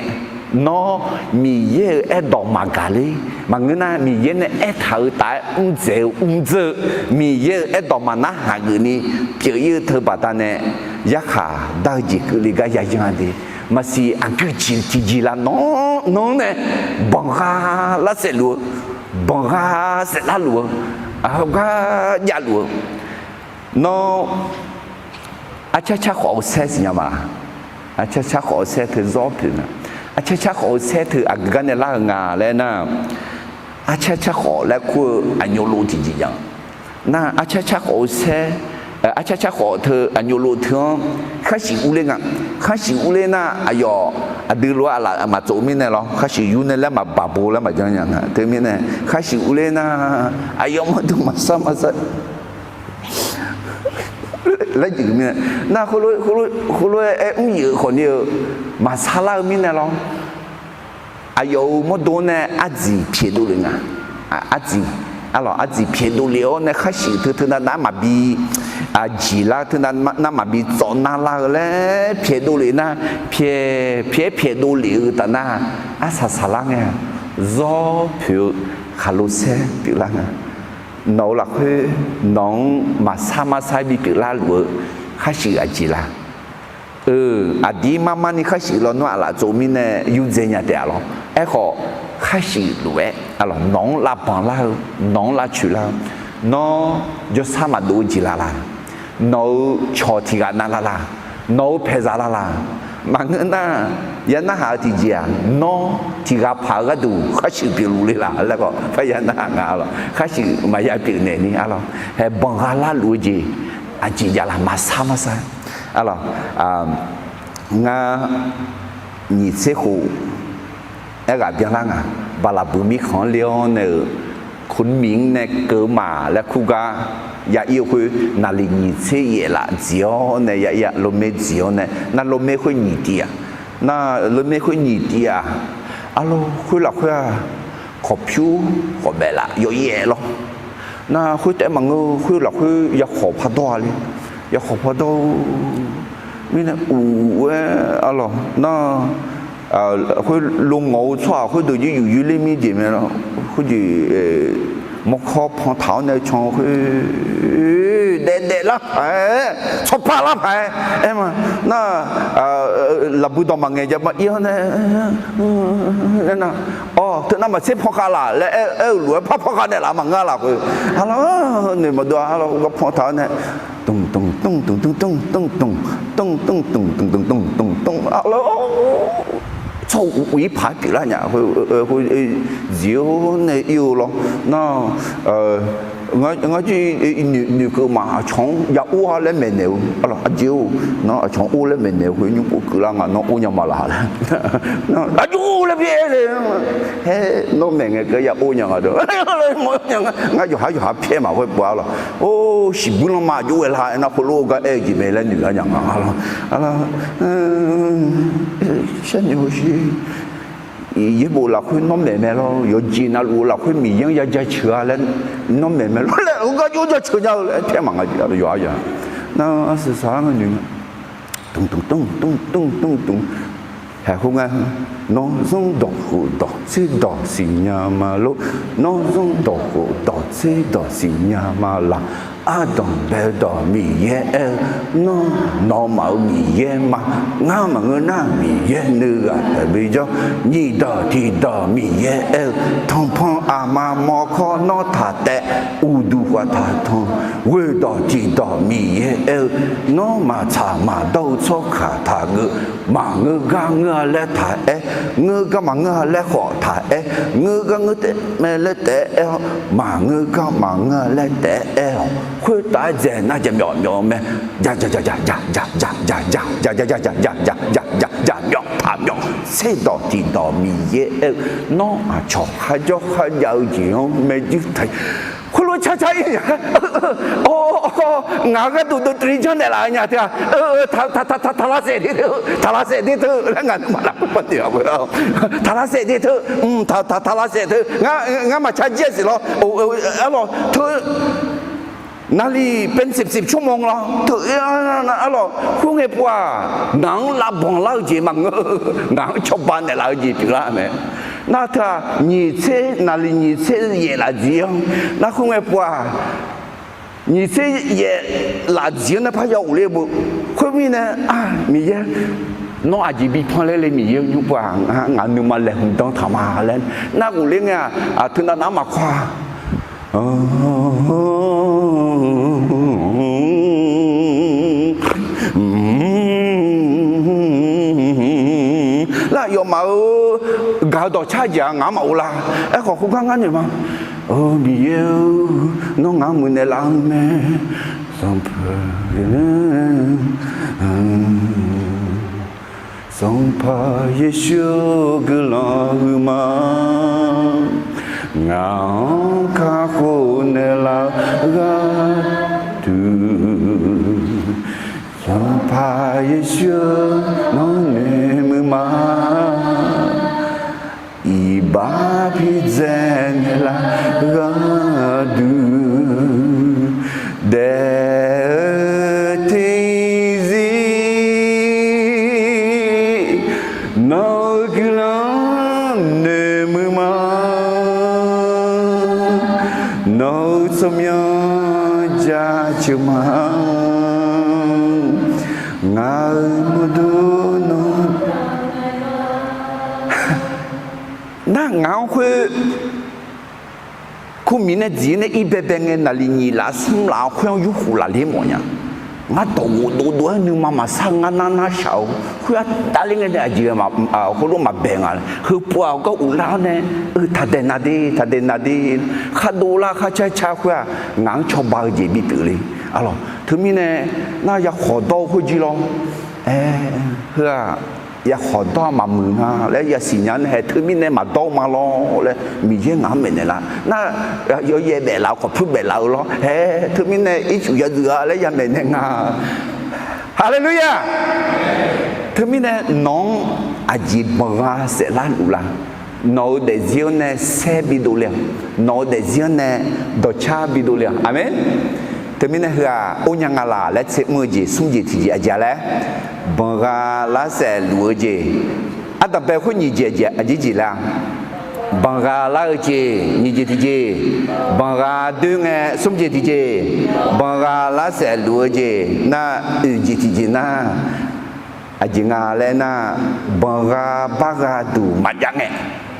nawr Miqyaer-euq aerdawq maqgaq ler, maqngeur nar Miqyaer nae aertaq-eu tav-aer mrdzaeq-eu mrdzeur-eu, Miqyaer-euq aerdawq maqnar haq geufni pyeuf-ir-eu teu baqdanae, yarkhaq dar-eu jeq keuvle gar yayan de. Maqsiq aqgeu jeq tiqjeq laf nawq-anr nae, banqgha lar saef luf-eu, banqgha saef lar luf-eu, aqgar javluf-eu, nawr arcar car khawf-eu saer siqnya ma laq? Arcar car khawf-eu saer teu zawr pyeuf nga. Arcar car khawf-eu saer teu aqgeu gar nae lar-eu nga laer nar, arcar car khawf laer kur-eu aqnyov lov tiqjeq nya. Nar arcar car khawf-eu saer, arcar car khawf teu aqnyov lov teu-anr khar shif urler nga. Khar shif urler nar aqyawf aqdui lof-aer aqlaf maqtsov mirnae lawr, khar shif yur nae laer maqbaq bo laer maqjanr nya nga. Teumirnae khar shif urler nar, aqyawf mawrdo maqsar maqsar laer jeq mirnae, nar heulof-aer aer mr yif-eu khawfni-eu maqsar lar-eu mirnae lawr, aqyawf-euq mawrdo-anr nae ardziq pyaeqdov lef nga. Ardziq, arlawq, ardziq pyaeqdov lef-awr nae khar shif teu teu nav nar maqbi, aqjeq lar teu nav nar maqbi tsawv nar lar-eu laer pyaeqdov lef nar, pyaeq pyaeq pyaeqdov lef-eu taf nar, arsaq saqlar ngae, zawr poeq-eu khaqlo saer pyeuflar nga. Nawq-euq lafkhoer nawq-anr maqsar marsar bipyeuf larluf-eu khar shif aqjeq la? Aqdir marmar ni khar shif lawnmr aqlaf tsov mirnae yurdzae nya taef-a lawr. Aerkhawf, khar shif lof-aer nawq-anr lavbanq lar-eu, nawq-anr lavcoeq lar-eu, nawr jawrsar maqdov-eu jeq la la? Nawq-euq cawq tiq ghaq nav la la? Nawq-euq paeqzaq la la? Maqngeur nar, ya narhaq-eu tiqjeq-aq, nawr tiq ghaq paq-eu gharduq khar shif pyeufluf le la laer khawf, par ya narhaq nga lawq. Khar shif maqya pyeufnaeq ni, arlawq, hae banqgha larluf-eu jeq aqjeq jav la? Maqsar marsar, arlawq. Ngar nyiq tser khof aerghaq byanlar nga. Baqlaqbuiq mirkhanq-anr le-awr nae-euq, คนหมิง-anr nae keuv-eu ma laer kur gar ya ir-eu khoer, naqliq nyiq tser yaef laf dziq-awr nae ya ir-a, lormaer dziq-awr nae, nar lormaer khoer nyiq tiv-aq, nar lormaer khoer nyiq tiv-aq, arlawq, khoer lafkhoer-aq, khawqpyur khawqbaef laf yawyaef lawr. Nar khoertaef maqngeur, khoer lafkhoer ya khawq pardawr-a le, ya khawq pardawr-eu mirnae uq-aer, arlawq, nar khoer lo ngawq-eu tsawrhaq khoerdeuq jir yuf yur ler mir jeq mae lawr. Khoerjeq mawrkawr pan taq-awr nae can-eu khoer, daef daef lar paq-aer, tsawrpar lar paq-aer aer ma. Nar laqbui dawq maqngaeq jav ma ir-awr nae, nar, awr, teunav maqtser pan khav laf laer aer-eu lof-aer par pan khav naeqlaf maqngeur lafkhoer, arlawq, noeq maqdov-a, arlawq, gar pan taq-awr nae, dmq dmq dmq dmq dmq dmq dmq dmq dmq dmq dmq dmq dmq dmq dmq dmq dmq, arlawq, tsawr uq ir paq-aer pyeuflar nya khoer, khoer, dziq-awr nae ir-eu lawr. Nar, ngar jir noeqkeuv ma, aqcawq-anr ya or-a laer maeqnaeq-eu, arlawq, aqjeq-or, nar aqcawq-anr or laer maeqnaeq-eu khoer nymr pov keuvlar nga, nawr or nya ma laq laer, aqjox laer byaer le. Haer, nawr maeq ngae keuv ya or nya nga deuq, ngar yawqhar yawqhar pyaer ma khoer pov-a lawq. Or, shiqbuir lanma aqjox ghae la aernar, khoerlof-aer gar aer-eu jeq mae laer noeq lar nya nga, arlawq, sharnoeq shi. Yaerbof lafkhoer nawr maeq mae lawr, yawqjeq navluf-eu lafkhoer Miqyaer-anr ya jaceuq-a laer nawr maeq mae lawr laer, heugar jov jaceuq nya-eu laer pyaer ma nga jeq, arlawq, yawqhar ya. Nar arsaq saqlar nga noeq nga, dmq dmq dmq dmq dmq dmq dmq, haeq khoerngae, nawr zanrdawq khofdawq tserdawq siqnya ma lor, nawr zanrdawq khofdawq tserdawq siqnya ma laq. Ardanq baedawq Miqyaer aer-eu, nawr nawmaf-euq Miqyaer ma. Ngar maqngeur nar Miqyaer nuighaq taef bijawr. Nyiq dawq tiq dawq Miqyaer aer-eu, tanqpanq aqma mawrkawr nawr taq taev, uqduq khawf taq tanq. Ghoeq dawq tiq dawq Miqyaer aer-eu, nawr maqtsaq maqdawr-eu tsawrkaq taq geuf. Maqngeur gar ngeur-a laer taq aer, ngeur gar maqngeur-a laer khawf taq aer, ngeur gar ngeur taef mae laer taef-aer aer-awr, maqngeur gar maqngeur-a laer taef-aer aer-awq. Khoertav-aer dzaeq nar jaqmyawf myawf-eu mae. Jaq jaq jaq jaq jaq jaq jaq jaq jaq jaq jaq jaq jaq jaq jaq jaq jaq jaq myawf taq myawf. Tserdawq tiqdawq Miqyaer aer-eu, nawr aqcawq kharjawr kharjav-eu jeq-anr maerjuir taq. Khoerlof-aer car car-ir nya. Ngaq-euq gharduq dovtuvni janrnaeq laf-eu nya teu-aq, taq taq taq taq taq lavsaef de teu, taq lavsaef de teu laer ngaq nuima lafkhoer pawnoeq-a. Taq lavsaef de teu, taq taq taq lavsaef teu, ngar maqcar jir-a siq lawr. Arlawq teu naqliq เป็นสิบสิบชั่วโมง lawr teu, arlawq khoerngae pov-aq, ngaq-anr lavbanq lar-eu jeq maqngeur-eu, ngaq-anr cawba naeqlaf-eu jeq pyeuflar mae. Nar teu-aq, nyiq tser naqliq nyiq tser yaef lafdzir-anr, nar khoerngae pov-aq, nyiq tser yaef lafdzir-anr nar parya ghofler beu. Khoermirnae, Miqyaer, nawr aqjeq bi panler le Miqyaer-eu nymr pov-aq, ngaq nuima laeqhmq dan taq ma laer nar ghofler ngae-aq, teunav nav-anr maqkawr-a. Lar aqyawfmaf-euq gaq-eu dawqcar jeq-aq ngaq-anr maqghov lar. Aerkhawf khoergar ngar noeq ma. Miqyaer-or, nawr ngaq-anr muiqnaeq laf-eu mae. Sanqpaq, Sanqpaq Yeqsur-or, guiqlanq huiqma. Ngaq-anr kakhof naeqlaf-eu gharduq, Sanqpaq Yeqsur-or, nawr noeqmuiq ma. Iqbax bidzae naeqlaf-eu gharduq, daef-eu tiqzir nawq-euq guiqlanq noeqmuiq ma. Nawq-euq tsawrmyanr jaceuq ma. Ngaq-euq mawrdo nawr Nar ngaq-anr khoer, khoermiq nae dziq nae ir baebae ngae naqliq nyiq laf smr laf-awr khoer-anr yurkhof lafler mawf nya. Ngar dawq ghofdov dov-aer nuima maqsar-eu ngar nar nar shaq-eu khoer-aq davler ngae nae aqjeq heulof maqbae nga laer heupov-aq gar uvlar-awr nae, eu taqdaeq nav de taqdaeq nav de, khardov lar kharcar car khoer-aq ngaq-anr cawba-eu jeq bipyeuf le. Arlawq teumirnae nar yakhawq dawr-eu khoerjir lawr. Aer, heu-aq yakhawq dawr-aq maqmuiq nga laer yasiq nya nae haeq teumirnae maqdawr-eu ma lawr laer Miqyaer ngaq-anr maeqnaeq lar. Nar yawyaev baef laf-eu khawf pyur baef laf-eu lawr haeq teumirnae ircuf yadzuif-a laer yamaeq nae nga. Haleluya! Teumirnae nawq-anr aqjeq banqgha saef lar luf la? Nawq-euq daefzir-anr nae saer bidov le-aq, nawq-euq daefzir-anr nae dawqcar bidov le-aq. Aqmeq. Teumirnae heu-aq or nya nga laq laer tser mr-eu jeq smr jeq tiqjeq aqjeq laer, banqgha lar saef luf-eu jeq. Ardanqbae khoer nyiq jeq aqjeq jeq laer-a? Banqgha lar-eu jeq nyiq jeq tiqjeq, banqgha doer ngae smr jeq tiqjeq, banqgha lar saef luf-eu jeq nar oeq jeq tiqjeq nar, aqjeq nga laer nar, banqgha bargha duq maqjav ngae,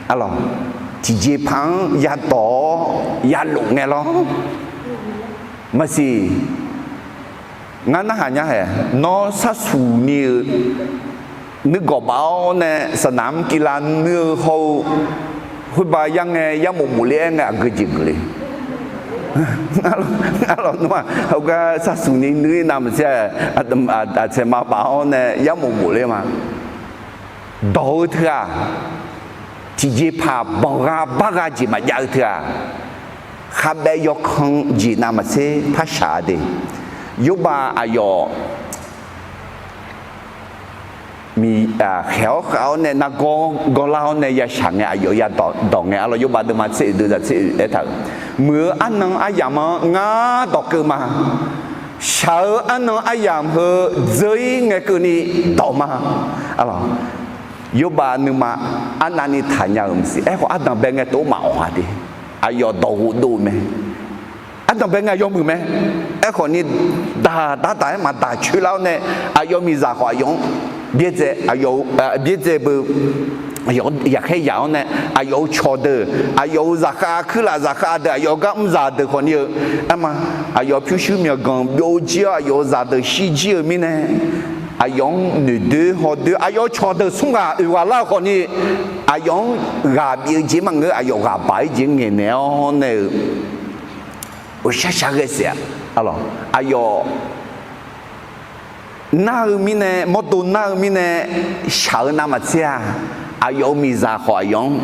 arlawq, tiqjeqpaq-anr yadawq-awr yalof ngae lawr. Maqsiq, ngar narhaq nya haeq, nawr sharsuq ni-eu nuigawq baf-awr nae saqnaq-anr kilav nuir-eu hawr-eu khoerba yar ngae yarmof mofler-aer ngae aqgeu jeq geuf le. Ngar lawq nmr-aq heugar sharsuq ni nuir navmaqtser, aqtsaeq ma baf-awr nae yarmof mofler ma. Dawq-eu teu-aq, tiqjeqpaq banqgha bargha jeq maqjav-eu teu-aq, khabaev yawkan jeq navmaqtser par shaq-a de. Yawrbav aqyawf khaeq-awr khav-awr nae nargawr gawrlar-awr nae yashaq ngae aqyawf yadawq ngae, arlawq yawrbav deuvma tser oeq deuvzaq tser oeq aertaq-euq, muiq-eu arnan aryamq-anr ngar dawq keuv ma. Shaq-eu arnan aryamq heu dzeur-ir ngae keuvni dawq ma. Arlawq, yawrbav nuima arnavni taqnya-euq maqsiq. Aerkhawf ardanqbae ngae tov maqawq-a de. Aqyawf dawq ghofdov-eu mae. Ardanqbae ngae yawmuiq mae. Aerkhawf ni daq daqdaq-aer maqdaq coer lar-awr nae, aqyawf miqzaq khawf aqyawf-anr byaerdzae, aqyawf byaerdzae beu, aqyawf-anr yaqkhaer yaq-awr nae, aqyawf-euq cawqdeuq, aqyawf-euq zaqkhav kuirlaf zaqkhav deuq, aqyawf-eu gar mrzaq deuq khawf ni-eu, arma, aqyawf pyurshuir myawqganq byovjir-awr aqyawf-euq zaqdeuq shirjir-eu mirnae, aqyawf-anr noeqdoer hawdoer, aqyawf-euq cawqdeuq smr ghaq oeq ghaq lar-eu khawf ni, aqyawf-anr ghaq bif-eu jeq maqngeur, aqyawf ghaq baq-ir jeq ngaeqnaeq-awr nae-euq Ghawqshaq shaq ghae siq-a. Arlawq, aqyawf nar-eu mirnae, mawrdo nar-eu mirnae shaq-eu navmaqtser-a. Aqyawf-euq miqzaq khawf aqyawf-anr,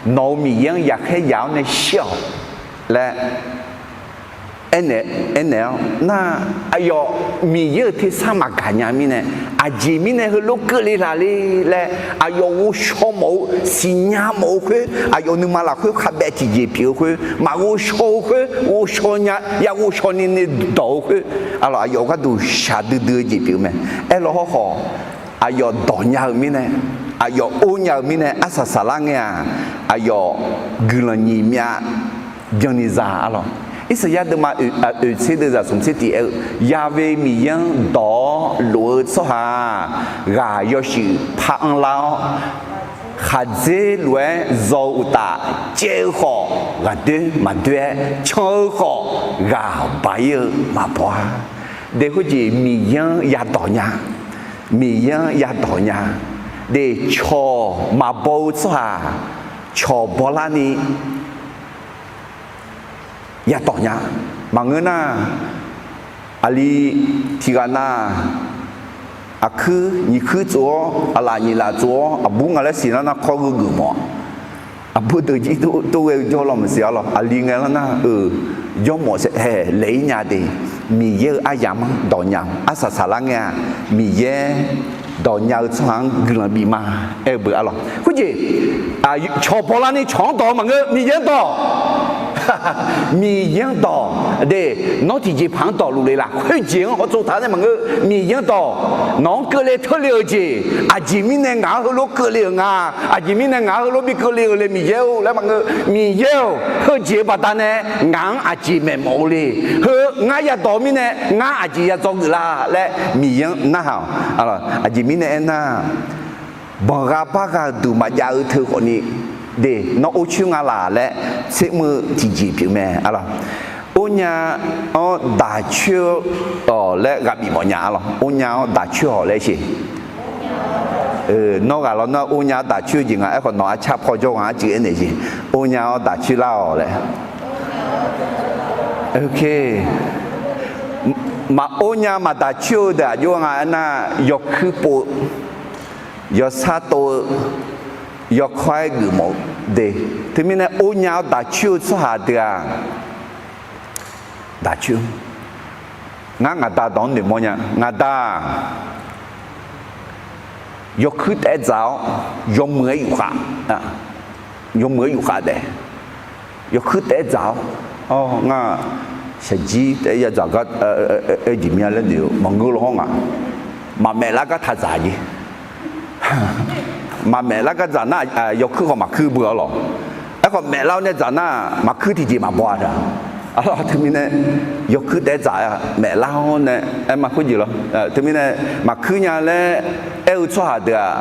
nawq-euq Miqyaer-anr yaqkhaer yaq-awr nae shir-awq laer aernaeq-awr nar, aqyawf Miqyaer-euq tersar maqgaq nya-eu mirnae, aqjeq mirnae heulof keuvle laf le laer aqyawf ghovshaw mawf-eu, siqnya mawf-eu khoer, aqyawf nuima lafkhoer khavbaev tiqjeq pyeuf-eu khoer, maqghovshaw-eu khoer ghovshaw nya, ya ghovshaw ni ni dawq-eu khoer, arlawq, aqyawf gharduq shaqdui dui-eu jeq pyeuf-eu mae. Aerlawq hawrkhawf, aqyawf dawq nya-eu mirnae, aqyawf or nya-eu mirnae arsaq saqlar ngae-aq, aqyawf guiqlanq nyiq myav byanni za, arlawq. Irsaqyar deuvma oeq tser deuvzaq smq tser tiq aer-eu, Yaqve Miqyaer-anr dawq-awr lof-eu tsawrhaq-aq, ghaq yawshuif par anrlar-awr, khaqdzer lof-aer zaw-eu uqtaf, caev-eu khawf ghaqdoer maqdoer-aer, can-eu khawf ghaq ba-ir-eu maqbaw-a. De khoerjeq Miqyaer-anr yadawq nya, Miqyaer-anr yadawq nya. De cawq maqbaw-eu tsawrhaq cawq bawlarni yadawq nya. Maqngeur nar, aqli tiqghaq nar, aqkuir nyiq kuir tsov-awr, aqlaf nyiq laf tsov-awr, aqbur nga laer siqlar nar kawr geugeuf mawf. Aqbur deuq jir tov ghae-eu jawr law maqsiq, arlawq, aqli ngae lar nar-euq jawrmawf saef hae laeq-ir nya de. Miqyaer-euq aryamq-anr dawq nya-awq. Arsaq saqlar ngae-aq, Miqyaer dawq nya-eu tsawrhaq-anr guiqlanq bif ma. Aer-eu beu, arlawq, khoerjeq cawq bawlarni cawq-anr dawq-eu maqngeur, Miqyaer-anr dawq. Miqyaer-anr dawq de. Nawr tiqjeqpaq-anr dawqluf le laf, khoerjeq-anr hawtsov taq nae maqngeur, Miqyaer-anr dawq. Nawq-anr keuvle teurle-euq jeq, aqjeq mirnae ngaq-anr heulof keuvle-euq nga, aqjeq mirnae ngaq-anr heulof bi keuvle-euq le Miqyaer-or laer maqngeur, Miqyaer-or, heujeq-eu baqdanae ngaq-anr aqjeq maeqmawf-eu le. Heu ngar yadawq-eu mirnae ngar aqjeq ya dzawgeuf la laer Miqyaer-anr narhaq-awq. Aqjeq mirnae aernar, banqgha bargha-eu duq maqjav-eu teu khawfni, de, nawr or coer nga laq laer tsermr-eu tiqjeq pyeuf mae, arlawq. Ornya-awr daq coer-awq laer ghaq bif mawf nya, arlawq. Ornya-awr daq coer-awq laer sher. Nawr ghaq law nar ornya-awr daq coer-eu jeq nga. Aerkhawf nawq arcar paw jawr ghaq arcuiv aernaeq jeq, ornya-awr daq coer lar-awq laer. Maqornya maqdaq coer-eu deuq aqjox nga aernar, yawkuir pov-eu, yawsar tov-eu, yawkawr-aer geufmawf-eu de. Teumirnae ornya-awr daq coer-eu tsawrhaq deuq-aq, daq coer. Ngar ngaq da dawq-anr noeqmawr nya. Ngaq da-aq, yawkuir taef-aer dzaq-awr, yawmuiq-aer yufkhav, yawmuiq-aer yufkhav daef, yawkuir taef-aer dzaq-awr, ngar shaqjir taef-aer yadzaq gar, aer jeq mya laer noeq-eu maqngeur law hawr ngaq, maqmaef lar gar taq dzaq jeq. Maqmaef lar gar dzaq nar, yawkuir khawf maqkuir beu-awr lawq. Aerkhawf maef lar-awr nae dzaq nar, maqkuir tiqjeq maqbaw-a taq. Arlawq, teumirnae yawkuir taef-aer dzaq-a, maef lar-awr nae aer ma khoerjeq lawr. Teumirnae maqkuir nya laer aer-eu tsawrhaq deuq-aq,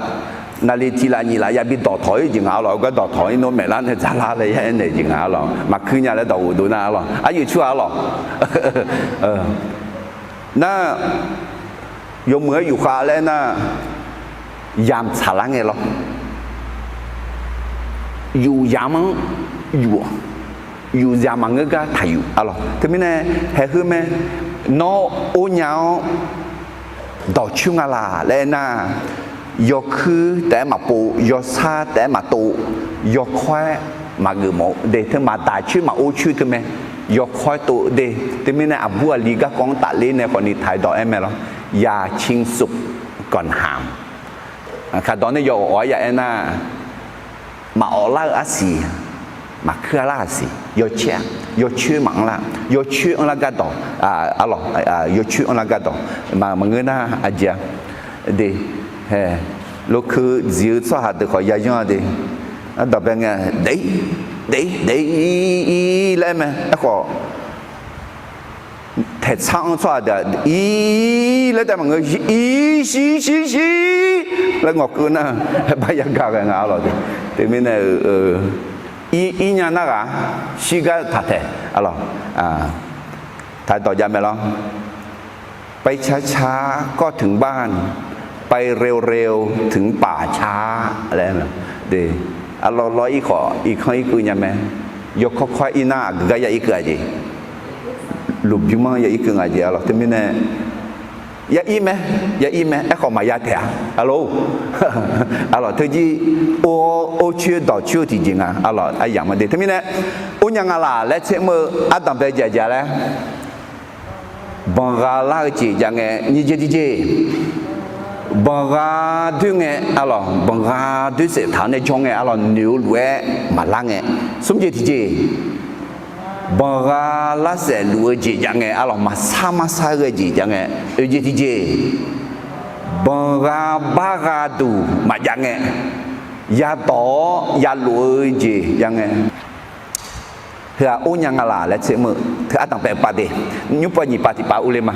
naqli tiq laf nyiq laf yabi dawqtawq-ir jeq nga, arlawq, gar dawqtawq-ir nawr maef lar nae dzaq lar laer ya aernaeq jeq nga, arlawq, maqkuir nya laer dawq ghofdov nar, arlawq, aryaeq coer-a, arlawq. Nar, yawmuiq-aer yufkhav laer aer nar, yamq tsaqlar ngae lawr. Yuf yamq-anr yuf-awq. Yuf yamq maqngeur gar taqyuf, arlawq. Teumirnae haeq heu mae, nawr ornya-awr dawq coer nga laq laer aer nar, yawkuir taef-aer maqpov, yawsar taef-aer maqtov, yawkawr-aer maqgeuf mawf-eu de. Teu maqdaq coer maqor coer teu mae, yawkawr-aer tov de. Teumirnae aqbur aqli garkawv-anr tafler nae khawfni taq-aer dawq aer mae lawr. อย่าชิงสุขก่อนหาม Kaqdawq nae yawawf-aer ya aer nar, maqawf lar-eu arsiq, maqkuir-a lar-aq siq, yawcoer-a, yawcoer maqanr lar, yawcoer anrlar gardawq, arlawq, yawcoer anrlar gardawq, maqngeur nar aqjeq-a. De, hae, lokeu dziq-eu tsawrhaq deuq khawf yayanr-a de, ardawq bae ngae, daef-ir, daef-ir, daef-ir, ir, ir laer mae. Aerkhawf, taeqtsar-anr tsawrhaq deuq-aq, ir laer taef maqngeur, ir, shir, shir, shir laer ngawqkeuv nar, bar yagaq ghae nga, arlawq de. Teumirnae-eu, ir, ir nya nar ghaq, shirgar taq taeq, arlawq, taq-aer dawq jav mae lawr. ไปช้าๆ ก็ถึงบ้าน ไปเร็วๆ ถึงป่าช้า laer, arlawq, lawr ir khawf irkanr irkeuv nya mae. Yawkawr kawr-aer ir nar aqgeu gar ya irkeuv-a jeq. Lmqbymr-anr ya ir keuv nga jeq arlawq. Teumirnae ya ir mae, ya ir mae, aerkhawf maqya taef-a arlawq. Arlawq, teujir or, or coer dawq coer-eu tiqjeq nga arlawq, aryamq-anr de. Teumirnae or nya nga laq laer tser mr-eu ardanq bae jeq aqjeq laer, banqgha lar-eu jeq jav ngae nyiq jeq tiqjeq, banqgha doer ngae arlawq, banqgha doer saef taq-awr nae jawr ngae arlawq, noeq-eu lof-aer maqlar ngae. Smr jeq tiqjeq, banqgha lar saef luf-eu jeq jav ngae arlawq, maqsar marsar ghae jeq jav ngae. Oeq jeq tiqjeq, banqgha bargha duq maqjav ngae, yadawq-awr yalof-eu jeq jav ngae. Heu-aq or nya nga laq laer tser mr-eu teu ardanq bae pav de, nymr pav nyiq pav tiq pav urler ma.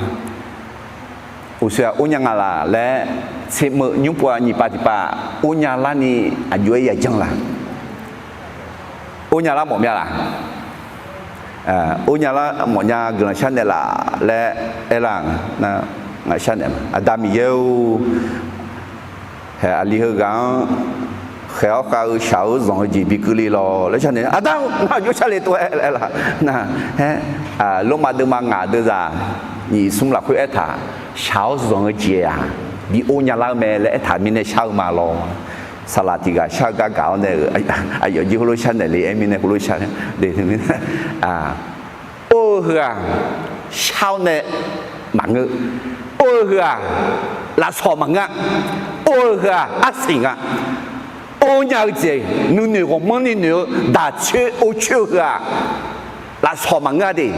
Uqshoe-aq or nya nga laq laer tser mr-eu nymr pav nyiq pav tiq pav or nya larni aqjox-aer yajanr la? Or nya lar mawf mya laq? Or nya lar mawf nya guiqlanq sharnaeq laf laer aerlar-aq, ngaq sharnaeq ma. Aqda Miqyaer-or, haeq aqli heughaq-anr khaeq-awr khav-eu shaq-eu zanq-eu jeq bi keuvle lawq laer sharnaeq. Aqda-or, ngar aqjox sharle tov-aer laer aerlar. Nar, aer, Lormav deuvma ngaq deuvzaq nyiq smr lafkhoer aertaq, shaq-awr zanq-eu jeq-aq bi or nya lar-eu mae laer aertaq mirnae shar-eu ma lawq. Saqlaq tiq ghaq shar-eu gar gaq-awr nae-euq aqyawf jir heulof sharnaeq le aer mirnae heulof shar de. Or-eu heu-aq shar-awr nae maqngeur. Or-eu heu-aq lafsawq maqngeur-a. Or-eu heu-aq arsiq nga. Or nya-eu jeq nuinoeq ghawqmanrni noeq-eu daq coer or coer-eu heu-aq lafsawq maqngeur-a de.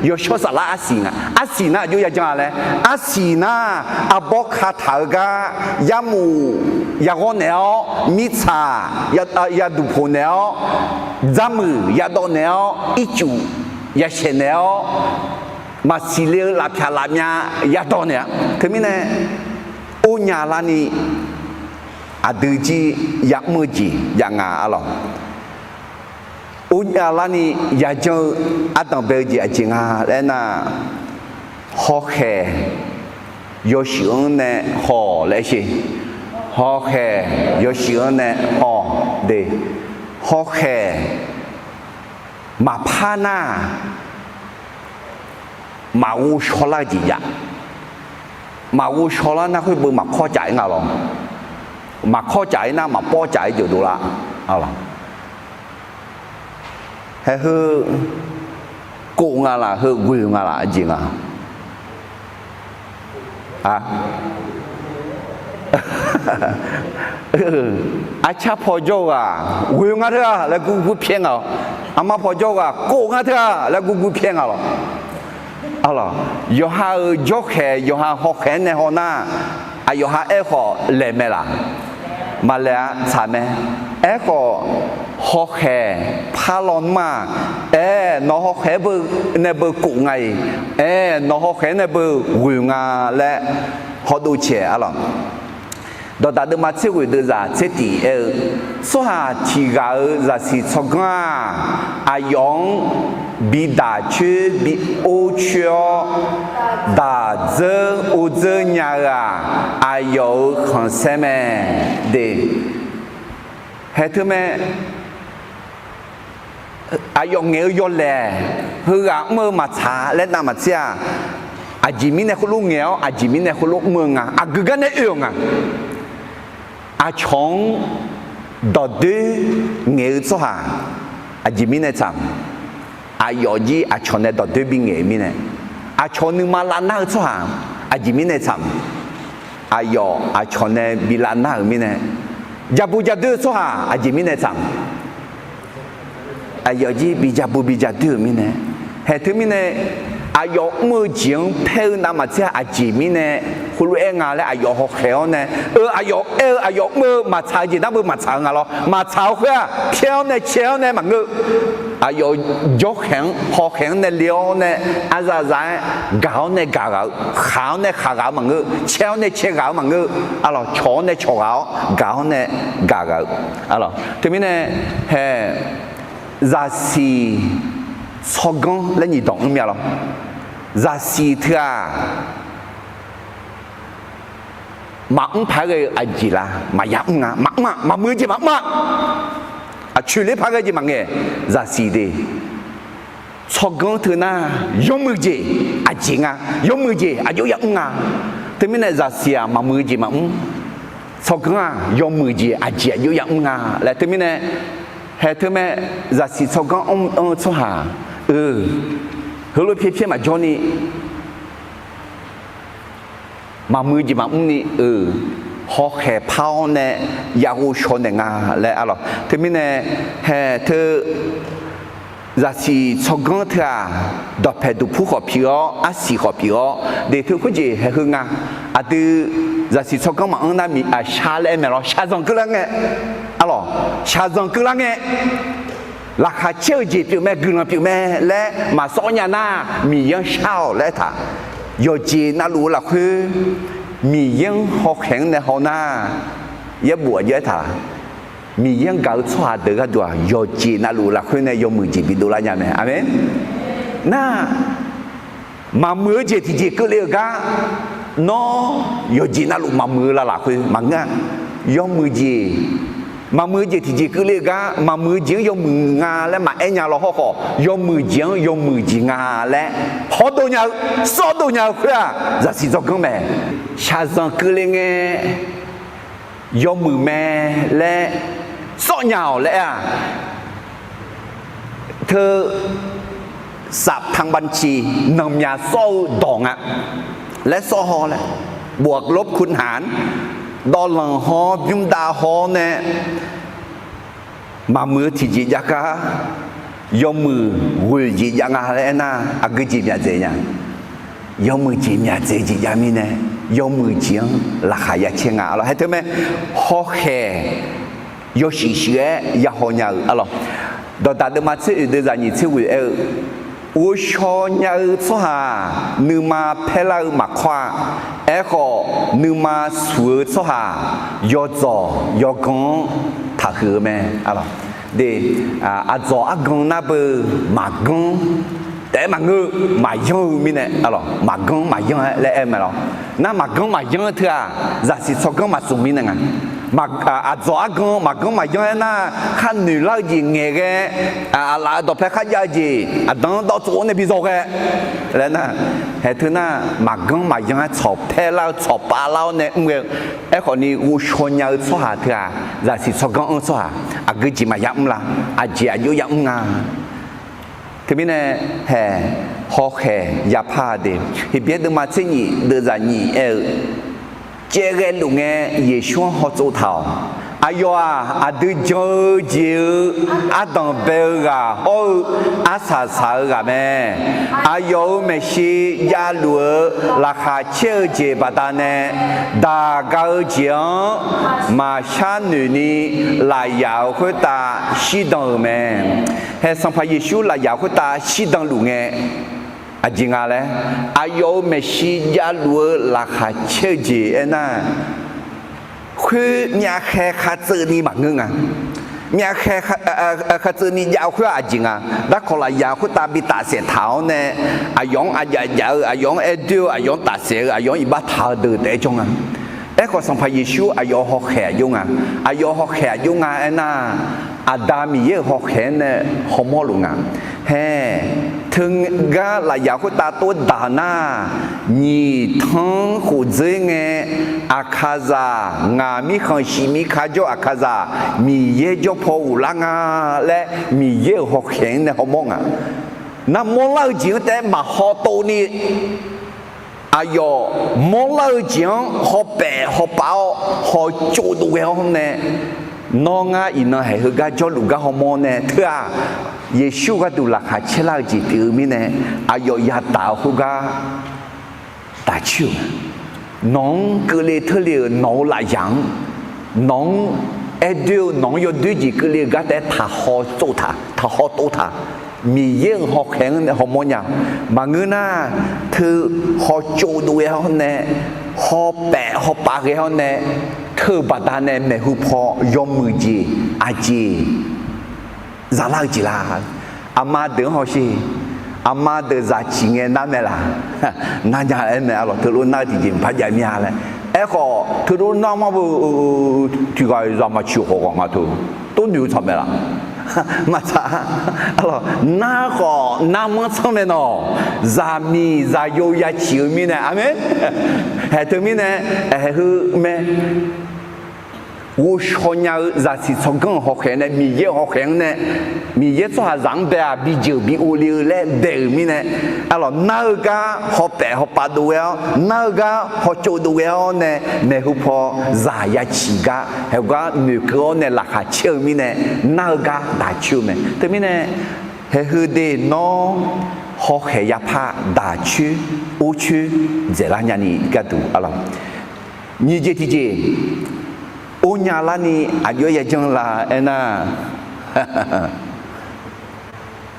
Yawshawr saflar arsiq nga. Arsiq nar aqjox yajanr-a laer, arsiq nar arbawr kataq-eu gar yarmuf yaghawr naeq-awr, mirtsaq yaduq poq naeq-awr, dzarmuiq yadawv naeq-awr, ircuf yashaeq naeq-awr, maqsiq le-eu lafpyaq lafmyav yadawv naeq-a. Teumirnae or nya larni aqdui jir ya'mr-eu jeq jav nga arlawq. Or nya larni yajanr-eu ardanq bae-eu jeq aqjeq nga laer nar, hawkhaeq yawshuif-anr nae haw laer sher. Hawkhaeq yawshuif-anr nae haw de. Hawkhaeq maqpar nar, maqghov shawlar-eu jeq jav. Maqghov shawlar nar khoer beu maqkawr caf-ir nga lawq. Maqkawr caf-ir nar maqpawr caf-ir jawqdov lar. Haer heu kov nga laf, heu ghoe nga laf, aqjeq nga. Arcar paw jawr-eu ghaq ghoe nga teu-aq laer gurgur pyaer nga-awq. Armar paw jawr-eu ghaq kov nga teu-aq laer gurgur pyaer nga lawq. Arlawq, yawqha-euq jawrkhaeq yawqha hawkhaeq-anr nae haw nar, aqyawf ha aerkhawf laeq mae laq? Maqlaeq-a, tsaq mae. Aerkhawf hawkhaeq par lawnmr-aq, aer nawq hawkhaeq-anr beu nae beu kov nga-iq, aer nawq hawkhaeq-anr nae beu ghoe nga laer hawdov caeq arlawq. Dawqdaq deuvma tser ghoeq deuvzaq tser tif aer-eu, tsawrhaq tiq ghaq-euq zaqsiq tsawrganr-aq, aqyawf-anr bi daq coer bi or coer-awr, daq dzeur or dzeur nya-eu-aq, aqyawf-euq khanqsaer mae de. Haeq teu mae. Aqyawf ngaeq-eu yawlaeq, heughaq mr-eu maqtsaq laer navmaqtser-aq, aqjeq mirnae khoerlof ngaeq-awr aqjeq mirnae khoerlof mr-eu nga, aqgeu gar nae oe-euq nga. Aqcawq-anr dawqdoer ngaeq-eu tsawrhaq aqjeq mirnae tsaq-eu? Aqyawf jir aqcawq nae dawqdoer bingaeq-eu mirnae, aqcawq nuima lavnar-eu tsawrhaq aqjeq mirnae tsaq-eu? Aqyawf aqcawq nae bi lavnar-euq mirnae, jabu jadoer-eu tsawrhaq aqjeq mirnae tsaq-eu? Aqyawf jir bi jabu bi jadoer-euq mirnae. Haeq teumirnae, aqyawf mr-eu jeq-anr paer-eu navmaqtser-aq aqjeq mirnae heulof-aer nga laer aqyawf hawkhaeq-awr nae, eu, aqyawf aer-eu aqyawf mr-eu maqtsaq-eu jeq nar beu maqtsaq-eu nga lawr. Maqtsaq-awr khoer-aq, pyaer-awr nae cae-awr nae maqngeur-eu. Aqyawf jawrkhaeq-anr hawkhaeq-anr nae le-awr nae, aqzaf zaf-aer gaq-awr nae gaq ghaq-eu, khaq-awr nae khaq ghaq-eu maqngeur, cae-awr nae cae ghaq-eu maqngeur, arlawq, cawq-awr nae cawq ghaq-awr, gaq-awr nae gaq ghaq-eu, arlawq. Teumirnae, haeq, zaqsiq tsawrganr laer nyiq dawq mr mya lawr. Zaqsiq teu-aq, maqmr paq-aer ghae-eu aqjeq la? Maqya mr nga. Maqmr-aq, maqmuiq-eu jeq maqmr-aq, aqcoeq ler paq-aer ghae jeq maqngaeq. Zaqsiq de. Tsawrganr teu nar, yawmuiq jeq aqjeq nga, yawmuiq jeq aqjox yamr nga. Teumirnae zaqsiq-aq maqmuiq-eu jeq maqmr. Tsawrganr-aq yawmuiq jeq aqjeq aqjox yamr nga laer. Teumirnae hae teumae, zaqsiq tsawrganr anr-eu tsawrhaq-eu heulof pyaer pyaer maqjawr ni maqmuiq jeq maqmr ni-euq hawkhaeq par-awr nae ya ghovshaw naeq nga laer arlawq. Teumirnae hae teu zaqsiq tsawrganr teu-aq, dawqpaeq duqpur khawf pyeuf-awr, arsiq khawf pyeuf-awr, deq teu khoerjeq haeq heu nga. Aqdui zaqsiq tsawrganr maqanr nar, miq aqshar laer aer mae lawr, shaqzanq keuvlar ngae, arlawq, shaqzanq keuvlar ngae, laqkhaq caer-eu jeq pyeuf mae, guiqlanq pyeuf mae laer maqsawr nya nar, Miqyaer-anr shar-awq laer aertaq. Yawqjeq navluf-eu lafkhoer Miqyaer-anr hawkhaeq-anr nae haw nar, yaerbof aqjox aertaq, Miqyaer-anr gaq-eu tsawrhaq deuq gharduq-aq, yawqjeq navluf-eu lafkhoer nae yawmuiq jeq bidov lar nya mae. Aqmeq. Nar, maqmuiq-eu jeq tiqjeq keuvle-euq gar, nawr yawqjeq navluf maqmuiq-eu la lafkhoer maqngeur-a. Yawmuiq jeq, maqmuiq-eu jeq tiqjeq keuvle-eu gar, maqmuiq-eu jeq-anr yawmuiq nga laer maqaer nya lawr hawrkhawf, yawmuiq jeq-anr yawmuiq jeq nga laer hawdov nya-eu, sawrdov nya-eu khoer-aq, zaqsiq tsawrganr mae. Shaqzanq keuvle ngae yawmuiq mae laer sawr nya-awq laer aer-aq, teu saqpanqbanqciq nanqmyaq sawr-eu dawq nga laer sawr haw laer, บวกลบคูณหาร, dawvlanq haw-awr bymrdav haw-awr nae maqmuiq-eu tiqjeq jav gar, yawmuiq ghoeq jeq jav nga laer aernar, aqgeu jeq myaq dzaeq nya? Yawmuiq jeq myaq dzaeq jeq jav mirnae, yawmuiq jeq-anr laqkhaq ya caer nga arlawq. Hae teumae, hawkhaeq yawshuif shuif-aer ya haw nya-euq arlawq. Dawqdaq deuvma tser oeq deuv zaq nyiq tser ghoeq aer-eu, ghovshaw nya-eu tsawrhaq nuima paerlar-eu maqkawr-a. Aerkhawf, nuima suq-eu tsawrhaq yawdzawq yawgan-anr taqhuiq-eu mae. Aqdawq argan nar beu maqganr taef-aer maqngeur-eu maqyanr-eu mirnae, maqganr maqyanr-aer laer aer mae lawr. Nar maqganr maqyanr-aer teu-aq, zaqsiq tsawrganr maqsmq mirnae nga. Aqdzawq argan maqganr maqyanr-aer nar, khar noeq lar-eu jeq ngaeqghae, aqlaf-euq dawqpae kharjav-eu jeq aqda-anr dawv tsov-awr nae bi zawghae laer nar, hae teu nar maqganr maqyanr-aer tsawq paerlar-eu tsawq pavlar-awr nae mr ghae-eu. Aerkhawf ni ghovshaw nya-eu tsawrhaq teu-aq, zaqsiq tsawrganr anr tsawrhaq aqgeu jeq maqya mr la? Aqjeq aqjox ya mr nga? Teumirnae hae, hawkhaeq yapar-a de. Heqbyaer deuvma tser nyiq deuvzaq nyiq aer-eu, caevghae luf ngae Yeqsur-anr hawtsov taq-awq. Aqyawf-aq, aqdui jan-eu jeq-eu ardanq bae-eu ghaq hawr-eu arsaq saq-eu ghaq mae. Aqyawf-euq maeqshi javluf-eu laqkhaq caer-eu jeq baqdanae, daq ga-eu jeq-anr maqshar noeq ni lafyaq-euq khoertav shirdan-euq mae. Hae Sanqpaq Yeqsur lafyaq khoertav shirdan luf ngae, aqjeq nga laer, aqyawf-euq maeqshi javluf-eu laqkhaq caer-eu jeq aernar, khoer myavkhae khartseuv ni maqngeur nga. Myavkhae khartseuv ni jav-eu khoer-aq aqjeq nga. Darkawq lafyaq khoertav bi tafsaef taq-awr nae, aqyawf-anr aqjaf jaf-eu, aqyawf-anr aer doer-eu, aqyawf-anr tafsaef-eu, aqyawf-anr iqbax taq-eu deuq taef-aer jawr nga. Aerkhawf Sanqpaq Yeqsur aqyawf-euq hawkhaeq aqjox nga. Aqyawf-euq hawkhaeq aqjox nga aernar, Aqda Miqyaer-euq hawkhaeq-anr nae hawmawr luf nga. Hae, teugar lafyaq khoertav tov daq nar, nyiq tanr khof dzeur ngae, aqkaqzaq ngaq mirkhanq shiq mirka jawr aqkaqzaq Miqyaer jawr paw ghoflar nga laer Miqyaer-euq hawkhaeq-anr nae hawmawr nga. Nar mawrlar-eu jeq-anr taef-aer maqhaw tov ni, aqyawf mawrlar-eu jeq-anr hawpaef hawpav-awr hawtsov dov ghae-awr nae, nawr ngar iqnan haeq heugar jawrluf gar hawmawr nae teu-aq, Yeqsur gharduq laqkhaq caerlar-eu jeq pyeuf-eu mirnae, aqyawf yadaq-eu khoergar taqcoer-euq mae. Nawq-anr keuvle teurle-euq nawq-euq lafyaq-anr, nawq-anr aer doer-eu nawq-anr yawdoer jeq keuvle-eu gar taef-aer taqhaw tsov taq, taqhaw tov taq, Miqyaer-euq hawkhaeq-anr nae hawmawr nya. Maqngeur nar, teu hawtsov dov ghae-awr nae, hawpaef hawpav ghae-awr nae, teu-euq baqdanae maeqhu paw yawmuiq jeq aqjeq zalar-eu jeq la? Aqma deuq-anr hawsher. Aqma deuq zaq ciq ngae nar mae laq? Nar nya aer mae. Arlawq, teulof nar-eu tiqjeq mqpar jav mir-a laer. Aerkhawf teulof nar mar beu, tiq ghaq-iq zaqmaq ciq khawf ghaq nga teu, tov noeq-eu tsaq mae laq? Maqtsaq. Arlawq, nar khawf narmanr tsanr mae nawq. Zaqmiq zaqyo ya ciq-eu mirnae, aqmeq. Haeq teumirnae, haeq heu mae. Ghovshaw nya-eu zaqsiq tsawrganr-euq hawkhaeq nae, Miqyaer-euq hawkhaeq-anr nae, Miqyaer tsawrhaqzaq-anr bae-aq bijeuq bi ovle-eu laer daef-euq mirnae, arlawq, nar-eu gar hawpaef hawpav dov ghae-awr, nar-eu gar hawtsov dov ghae-awr nae, maeqhu paw zaq ya ciq gar haeq gar noeqkeuv-awr nae laqkhaq caer-eu mirnae, nar-eu gar daq coer-eu mae. Teumirnae, haeq heu de nawr hawkhaeq yapar daq coer, or coer dzaeqlar nyani gharduq, arlawq, nyiq jeq tiqjeq, or nya larni aqjox-aer yajanr la aernar,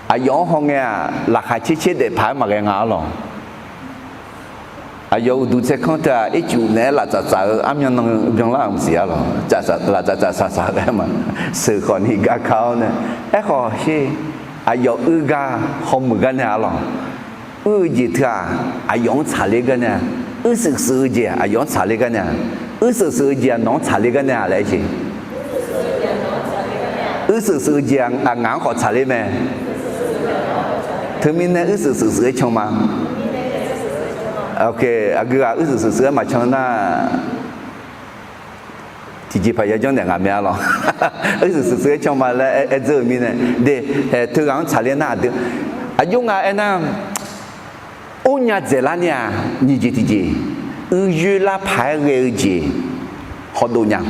aqyawf-anr hawngae-aq, laqkhaq caer caer daef paq-aer maqghae nga, arlawq. Aqyawf uqduq tsaerkanr teu-aq, ircuf naeq-aer laftsaf tsaf-eu armyan nan byanlar-euq maqsiq, arlawq. Laftsaf tsaf saqsaq ghae ma. Sheuq khawfni gar ka-awr nae, aerkhawf sher, aqyawf uir gar hawmuiq gar nae, arlawq, uir-eu jeq teu-aq, aqyawf-anr tsaqler gar nae-a. Uir shuif shuif-eu jeq aqyawf-anr tsaqler gar nae-a. Uir shuif shuif-eu jeq-aq nawq-anr tsaqler gar nae-a laer aer jeq. Uir shuif shuif-eu jeq-aq ngaq-anr khawf tsaqler mae. Teumirnae uir shuif shuif shuif-aer can ma. Aqgeu ghaq uir shuif shuif shuif-aer maqcan nar, tiqjeqpaq yajanr naeq nga mae, arlawq. Uir shuif shuif shuif-aer can ma laer aer dzeur-eu mirnae, de, teughaq-anr tsaqler nar aqdui, aqjox nga aernar, or nya dzaeqlar ni-aq, nyiq jeq tiqjeq, uir yoer lar paq-aer ghae-eu jeq hawdov nya.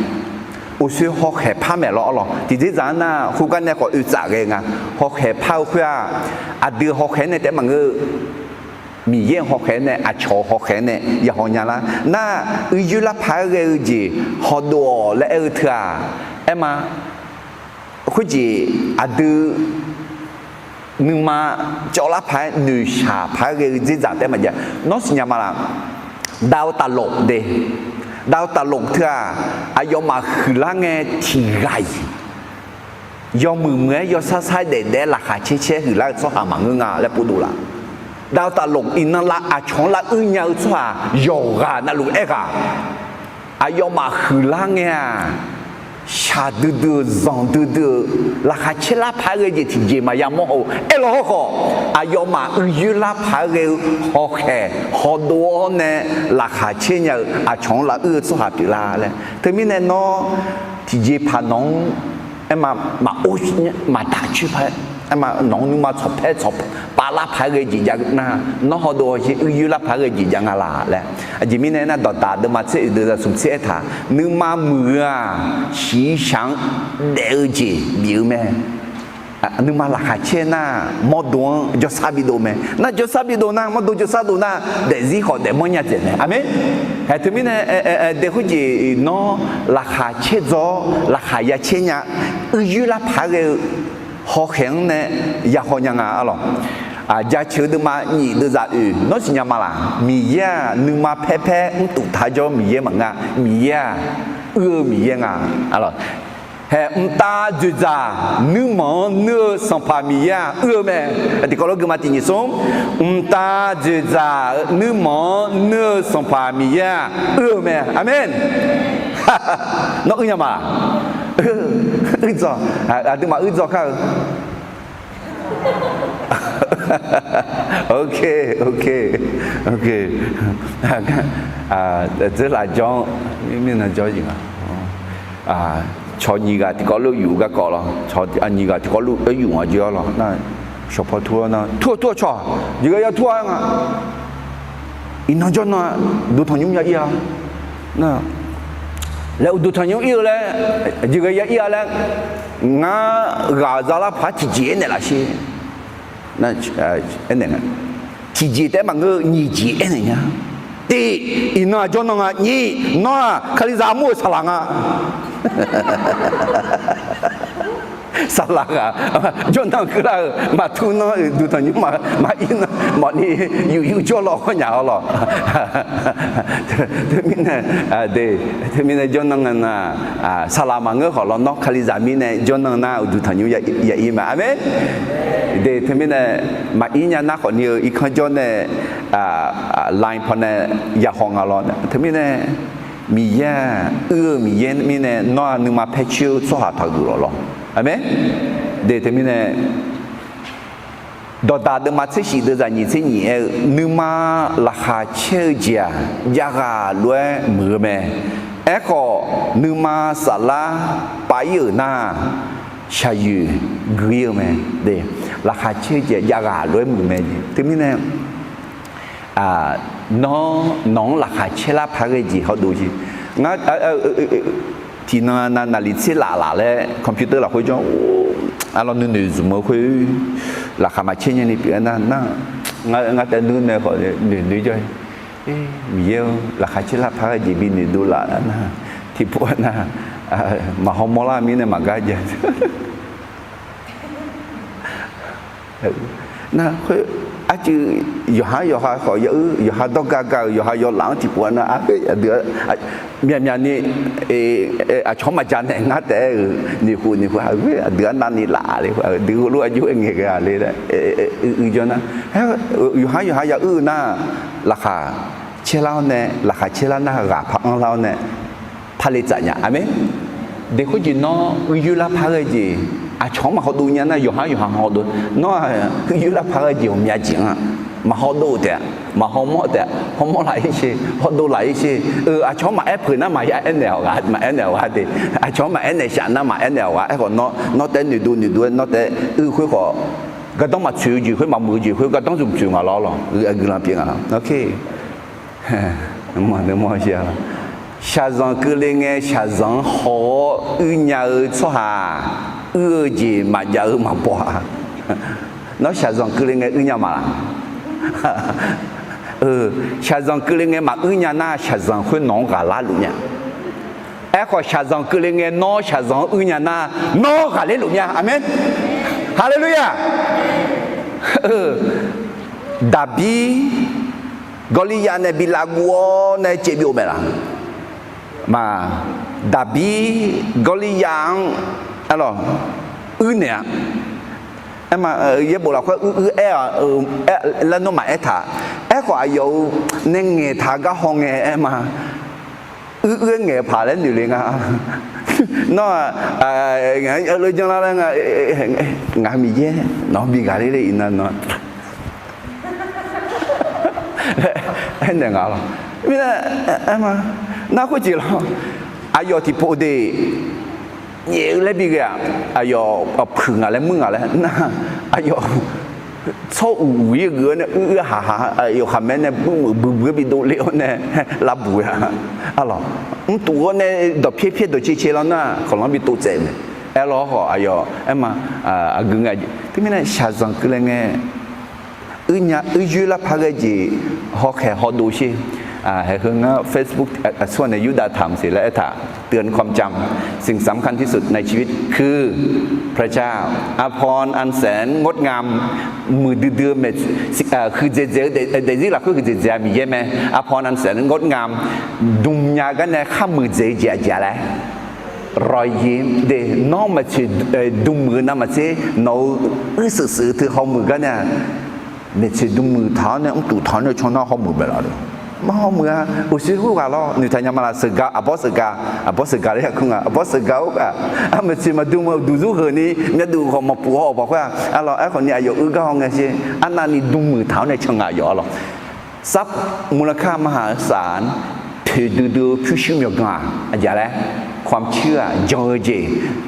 Uqshoe hawkhaeq par maeq lawr, arlawq. Tiqdzerdzaq-anr nar khoergar nae khawf oetsaf ghae nga. Hawkhaeq par-eu khoer-aq, aqdui hawkhaeq-anr nae taef maqngeur-eu, Miqyaer-euq hawkhaeq-anr nae, aqcawq-euq hawkhaeq-anr nae yahaw nya lar. Nar, uir yoer lar paq-aer ghae-eu jeq hawdov-awq laer aer-eu teu-aq, aer ma. Khoerjeq aqdui nuima cawvlar paq-aer noeqshaq paq-aer ghae-eu dzerdzaq taef maqjav. Nawr siqnya ma laf. Dawq taqlof de. Dawq taqlof teu-aq, aqyawfmaf huiqlar ngae tiqghaq-iq yawmuiq muiq-aer yawsar sar-aer daef daef-aer laqkhaq caer caer huiqlar-eu tsawrhaq maqngeur nga laer povdov laf. Dawq taqlof iqnan lav aqcawq-anr lav uir nya-eu tsawrhaq yawqghaq navluf aerghaq, aqyawfmaf huiqlar ngae-aq, shaqdui dui-euq zanqdui dui-euq laqkhaq caer lar paq-aer ghae jeq tiqjeq maqya mawr haw-eu aerlaw hawrkhawf, aqyawfmaf uir yoer lar paq-aer ghae-eu hawkhaeq hawdov-awr nae laqkhaq caer nya-eu aqcawq-anr lav uir-eu tsawrhaq pyeuflar laer. Teumirnae nawr tiqjeqpaq nawq-anr aer ma, maqor maqdaq coer paq-aer, aer ma, nawq-anr nuima tsawqpaer tsawqpav lar paq-aer ghae jeq jav nar, nawr hawdov hawsher uir yoer lar paq-aer ghae jeq jav nga laf laer. Aqjeq mirnae aernar, dawqdaq deuvma tser oeq deuq zaqsmq tser aertaq, nuima muiq-eu-aq, shiqshaq-anr daef-eu jeq bif-eu mae. Nuima laqkhaq caer nar, mawrdo-anr jawrsar bidov mae. Nar jawrsar bidov nar, mawrdo jawrsar dov nar, daefzir khawf daefmanr nya dzaeq mae. Aqmeq. Haeq teumirnae, dae khoerjeq nawr laqkhaq caer dzaw-awr laqkhaq ya caer nya, uir yoer lar paq-aer ghae-eu hawkhaeq-anr nae yahaw nya nga, arlawq. Jaceuq-eu deuvma nyiq deuv zaq oeq nawr siqnya ma laf. Miqyaer-aq, nuima paer paer mrtuf taq jawr Miqyaer maqnga. Miqyaer-aq, uir-eu Miqyaer nga, arlawq. Haeq mqtav dzoeqdzaq nuirmanq-anr nuir-eu Sanqpaq Miqyaer-aq uir-eu mae. Tiqkawv lof guima tiq nyiq smr, mqtav dzoeqdzaq nuirmanq-anr nuir-eu Sanqpaq Miqyaer-aq uir-eu mae. Aqmeq. Nawr uir nya ma? Uir dzaw. Aqduimaf uir dzaw kar-eu. Ok, ok, ok. Dzeurlaf jawr-anr mirnan jawr-eu jeq nga. Cawq nyiq ghaq tiqkawv lof yuf-eu garkawv lawr. Cawq nyiq ghaq tiqkawv lof-aer yuf nga jir-awr lawr nar, shawq paw tur-awr nar, tur-awr tur-awr cawq, jeqghae ya tur-awr nga. Iqnan jawrnan-aq, duq tanqnymr ya ir-a. Laer uqduq tanqnymr ir-eu laer, jeqghae ya ir-a laer, ngar ghaq za lar paq-aer tiqjeq aernaeq laf sher. Aernaeq nga. Tiqjeq taef-aer maqngeur-eu nyiq jeq aernaeq nya. Tiq, iqnan-aq jawrnan nga. Nyiq, nawr-aq Kalizaq armur-euq saqlaq nga. Saqlaq ghaq jawrnan keuvlar-euq maqtur nanr-eu duq tanqnymr maqir nan mawfni yuf yuf jawr law hawr nya-awr lawq. Teumirnae, teumirnae jawrnan nga nar, saqlaq maqngeur khawf lawr nawr Kalizaq mirnae jawrnan nar uqduq tanqnymr ya ir ma. Aqmeq. De teumirnae maqir nya nar khawfni-eu irkanr jawr nae, line pawnae yahaw nga lawr. Teumirnae Miqyaer-aq uir-eu Miqyaer mirnae nawr-aq nuima paer coer-eu tsawrhaq taqguq lawq lawr. Aqmeq. De teumirnae, dawqdaq deuvma tser shif deuv zaq nyiq tser nyiq aer-eu, nuima laqkhaq caer-eu jeq-aq, jav ghaq lof-aer muiq-eu mae. Aerkhawf, nuima saflar pav ir-euq nar, shaqyoeq gui ir-eu mae. Laqkhaq caer-eu jeq-aq, jav ghaq lof-aer muiq mae. Teumirnae, nawr nawq-anr laqkhaq caer lar paq ghae jeq hawdov jeq. Ngar tiqnan navlif tser laf laf laer computer lafkhoer jawr, arlawr nuinoeq zmq-eu khoer, laqkhaq maqcaer nyani pyeuf-aer nar nar, ngar taef nuir nae khawf noeq noeq jawr-ir. Miqyaer-or, laqkhaq caer lar paq ghae jeq bi noeqdov laf nar, tiqpov nar, maqhaw mawr lar mirnae maqgar ja. Nar khoer, arcuiv yawqha yawqha khawf yawuir, yawqha dawrga ga-euq yawqha yawlaf-anr tiqpov nar, aqdui myaqmyaq ni aqcawq-anr maqja naeq ngar taef-aer-euq noeqkhof noeqkhof aqdui arnavni laf le, aqdui heulof-aer aqjox-aer ngaeq ghae-a le laer uiqjawr nar, yawqha yawqha yawuir-eu nar, laqkhaq caer lar-awr nae, laqkhaq caer lar nar ghaq par anr lar-awr nae, par le tsaf nya. Aqmeq. Deqkhoer jeq nawr uir yoer lar par ghae jeq, aqcawq-anr maqhawdov nya nar yawqha yawqha hawdov. Nawr-aq uir yoer lar par ghae jeq ghawqmya jeq-anr maqhawdov taef-a, maqhaw mawr taef-a, haw mawr laf ir sher, hawdov laf ir sher. Aqcawq-anr maqaer peuq nar maqya aernaeq-awq ghaq, maqaer naeq-awq ghaq de. Aqcawq-anr maqaer naeq shaf nar maqaer naeq-awq ghaq. Aerkhawf nawr, nawr taef noeqdov noeqdov-aer nawr taef uir khoer khawf, gardanr maqtsoeq-eu jeq khoer, maqmuiq-eu jeq khoer gardanr zmq tsoeq ngaq lawr lawq, aqgui lan pyeuf ngaq lawr. Shaqzanq keuvle ngae shaqzanq-anr haw-awr uir nya-eu tsawrhaq, uir-eu jeq maqjav-eu maqbaw-a. Nawr shaqzanq keuvle ngae uir nya ma laq? Shaqzanq keuvle ngae maquir nya nar, shaqzanq khoer nawq-anr ghaqlar luf nya. Aerkhawf, shaqzanq keuvle ngae nawr shaqzanq-anr uir nya nar, nawr ghaqler luf nya. Aqmeq. Haleluya. Daqbir Gawrliyav nae bi lavguv-awr nae caev byov maeq laq? Maq, Daqbir Gawrliyav-anr arlawq uir naeq-a. Aerma, yaerbof lafkhoer uir uir aer-a, laer nawmaf aertaq. Aerkhawf aqyawf-euq nae ngaeqtaq gar hawngae aerma, uir uir-aer ngaeq paq laer noeq le nga. Nawr-aq, ngaq-anr janrlar laer nga, ngaq-euq Miqyaer nawq-anr bi ghaqler le iqnan nawr aernaeq nga lawq. Mirnae, aerma, nar khoerjeq lawr, aqyawf tiqpov de nyaef-eu laer bi ghae-aq, aqyawf puiq ngaq laer muir ngaq laer nar, aqyawf tsawr uq uq-ir geuf-awr nae uir uir haq haq, aqyawf khaqmae nae buimuiq buibuiq-aer bi dovle-awr nae lavbuq-a. Arlawq, mrtuf-awr nae dawqpyaer pyaer dawqcae cae lar nar, kawqlanr bi tov tsaev mae. Aerlawr khawf aqyawf aerma, aqgeu nga. Teumirnae shaqzanq keuvle ngae uir yoer lar par ghae jeq hawkhaeq hawdov sher. Haeqheu ngar Facebook aqsur-aq nae Yurdav taq maqsiq laer aertaq. เตือนความจำ สิ่งสำคัญที่สุดในชีวิตคือ พระเจ้า อภรณ์อันแสนงดงาม muiqdui dui-eu mae, huiqdzaeqdzaeq-eu daefzir lafkhoer huiqdzaeqdzaeq-a Miqyaer mae. อภรณ์อันแสนงดงาม dm nya gar nae khar muiqdzaeq-eu jeq aqjeq-a laer รอยยิ้ม de, nawr maqtsoeq dm muiq-eu navmaqtser nawq-euq uir seuq seuq-eu teu hawmuiq gar nae-aq, maeqtsoeq dm muiq taq-awr nae mrtuf taq-awr nae caw nar hawmuiq bae laf-a. Mar hawmuiq-a. Uqshoe khoerghaq lawr noeqtaq nya ma laf. Sheuqgaq aqbawr sheuqgaq, aqbawr sheuqgaq laer ya kur nga. Aqbawr sheuqgaq-or ghaq, aq maeqtsoeq maqdm-eu duq zmr heu ni myavduq khawf maqpuf haw-awq paq khoer-aq, arlawq, aerkhawf ni aqyawf uir gar haw ngae sher. Arnavni dm muiq taq-awr nae caw nga aqyawf arlawq. Sar มูลค่ามหาศาล poeqdui dui-eu pyurshuir myawqganq-aq aqjeq laer, ความเชื่อ jan-eu jeq,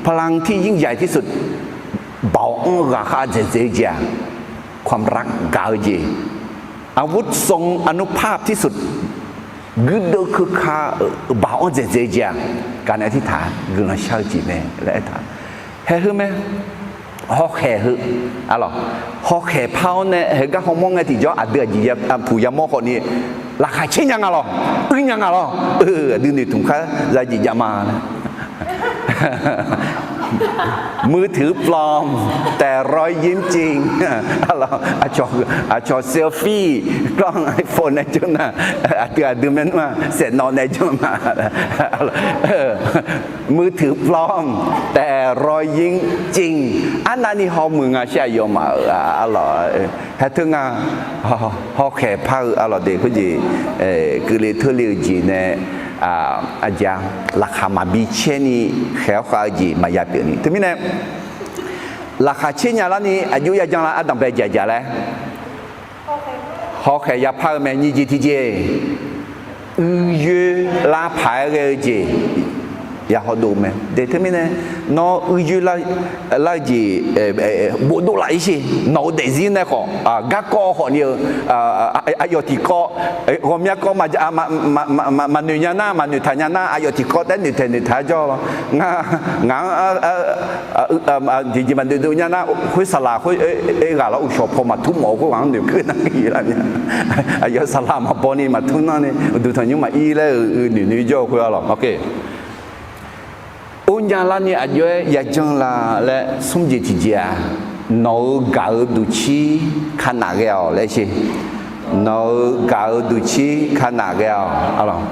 พลังที่ยิ่งใหญ่ที่สุด baoq-anr ghaqkhav dzaeqdzaeq-eu jeq-aq, ความรัก gaq-eu jeq, อาวุธทรงอานุภาพที่สุด guirdeuv keuka-euq baoq-anr dzaeqdzaeq-eu jeq-aq, gaq nae tirtaq guiqlanq shar-eu jeq mae laer aertaq. Haeqheu mae. Hawkhaeq heu, arlawq, hawkhaeq par-awr nae heugar hawmawr ngae tiqjawr aqdui aqjeq puq yamawr khawfni laqkhaq caer nya nga lawq, uir nya nga lawq. Aqdui noeqtmq kar zajeq jav ma laer มือถือปลอม แต่รอยยิ้มจริง arlawq, aqcawq selfie กล้อง iPhone nae janr nar, aqdui aqdui maernmr-aq saeqnawv nae janr ma. มือถือปลอม แต่รอยยิ้มจริง arnavni hawmuiq nga shir aqyawfmaf-euq arlawq. Haer teu nga, hawkhaeq par-eu arlawq de khoerjeq, keuvle teurle-eu jeq nae, aqjeq-a, laqkhaq maqbi caer ni khaeq-awr khav-eu jeq maqya pyeuf ni. Teumirnae laqkhaq caer nya larni aqjox yajan lar ardanqbae jaqjaq laer hawkhaeq yapar-eu mae. Nyiq jeq tiqjeq, uiyoer lar paq-aer ghae-eu jeq ya hawdov mae. Teumirnae nawr uiyoer lar-eu jeq bofdov laf-ir sher. Nawq-eu daefzir nae khawf garkawv khawf ni-eu aqyawf tiqkawv ghawqmya kawv maqnoeq nya nar, maqnoeq taq nya nar, aqyawf tiqkawv taef noeqtaeq noeqtaq-aer jawr-awr, ngar ngaq-anr tiqjeq maqnoeq dov nya nar, khoer saqlaq khoer oe ghaq lawr uqshawq paw maqtur mawf-eu khoerghaq-anr noeqkeuv nar ir laf nya. Aqyawf saqlaq maqbaw ni maqtur nanr ni uqduq tanqnymr maqir laer-eu noeq noeq-ir jawr-eu khoer-a lawq. Or nya larni aqjox-aer yajan la laer smr jeq tiqjeq-aq, nawq-euq gaq-eu duqcir kanaf ghae-awq laer sher. Nawq-euq gaq-eu duqcir kanaf ghae-awq.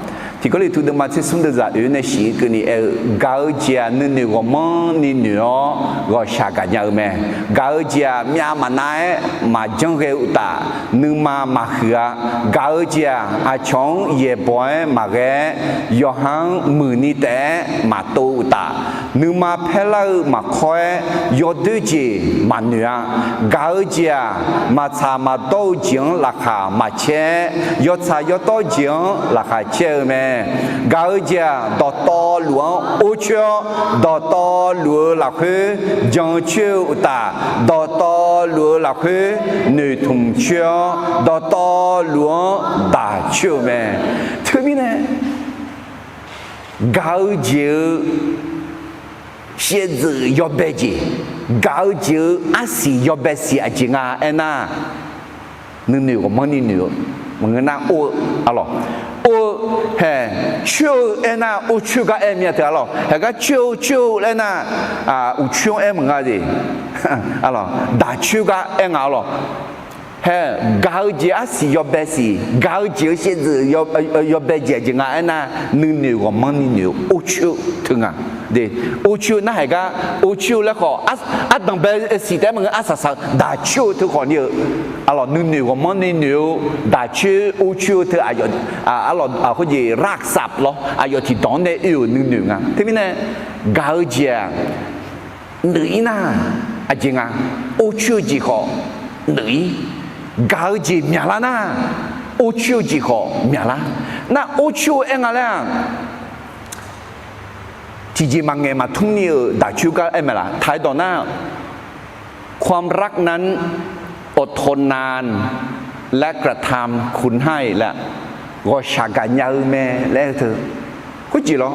Tiqkawv lef tu deuvma tser smr deuvzaq oeq nae shif-eu keuvni aer-eu, gaq-eu jeq-aq nuinoeq ghawqmanrni noeq-awr ghawqshaq gaqnya-eu mae. Gaq-eu jeq-aq myav maqnav-aer maqjanr ghae-eu uqtaf, nuima maqhuiq-a. Gaq-eu jeq-aq aqcawq-anr yaeqbawq-aer maqghae-aer, yawqha-anr muiqni taef-aer maqtov-eu uqtaf, nuima paerlar-eu maqkawr-aer yawdoer jeq maqnoeq-a. Gaq-eu jeq-aq maqtsaq maqdawr-eu jeq-anr laqkhaq maqcaer-aer, yawtsaq yawdawr jeq-anr laqkhaq caer-eu mae. Gaq-eu jeq-aq dawqtawvluf-anr or coer-awr, dawqtawvluf-eu lafkhoer jan coer-eu uqtaf, dawqtawvluf-eu lafkhoer noeqtmq coer-awr, dawqtawvluf-anr daq coer-eu mae. Teumirnae gaq-eu jeq-eu shaevdzeuf yawbae jeq, gaq-eu jeq-eu arsiq yawbae siq aqjeq nga aernar, nuinoeq ghawqmanrni noeq-eu maqngeur nar or-eu, arlawq, or-eu, hae, coer-eu aernar or coer gar aer mir-a teu arlawq. Haeq gar coer-eu coer-eu laer nar, uqcoer-anr aer maqnga de, arlawq, daq coer gar aer nga arlawq. Hae, gaq-eu jeq arsiq yawbae siq, gaq-eu jeq-eu shaevdzeuf yawbae jeq aqjeq nga aernar, nuinoeq ghawqmanrni noeq-eu or coer-eu teu nga. De, or coer-eu nar haeq gar or coer-eu laer khawf, ardanqbae siq taef-aer maqngeur, arsaq saq-eu daq coer-eu teu khawf ni-eu, arlawq, nuinoeq ghawqmanrni noeq-eu daq coer or coer-eu teu aqyawf, arlawq, khoerjeq rarsaf lawr, aqyawf tiqdawq-anr nae oe-euq nuinoeq nga. Teumirnae gaq-eu jeq-aq nuif-ir nar, aqjeq nga, or coer-eu jeq khawf nuif-ir. Gaq-eu jeq myaqlar nar, or coer-eu jeq khawf myaqlar. Nar or coer-eu aer nga laer-aq, tiqjeq maqngaeq maqtmr ni-euq daq coer gar aer mae laf. Taq-aer dawq nar, ความรักนั้นอดทนนาน และกระทำคุณให้ laer, ghawqshaq gaqnya-eu mae laer teu. Khoerjeq lawr,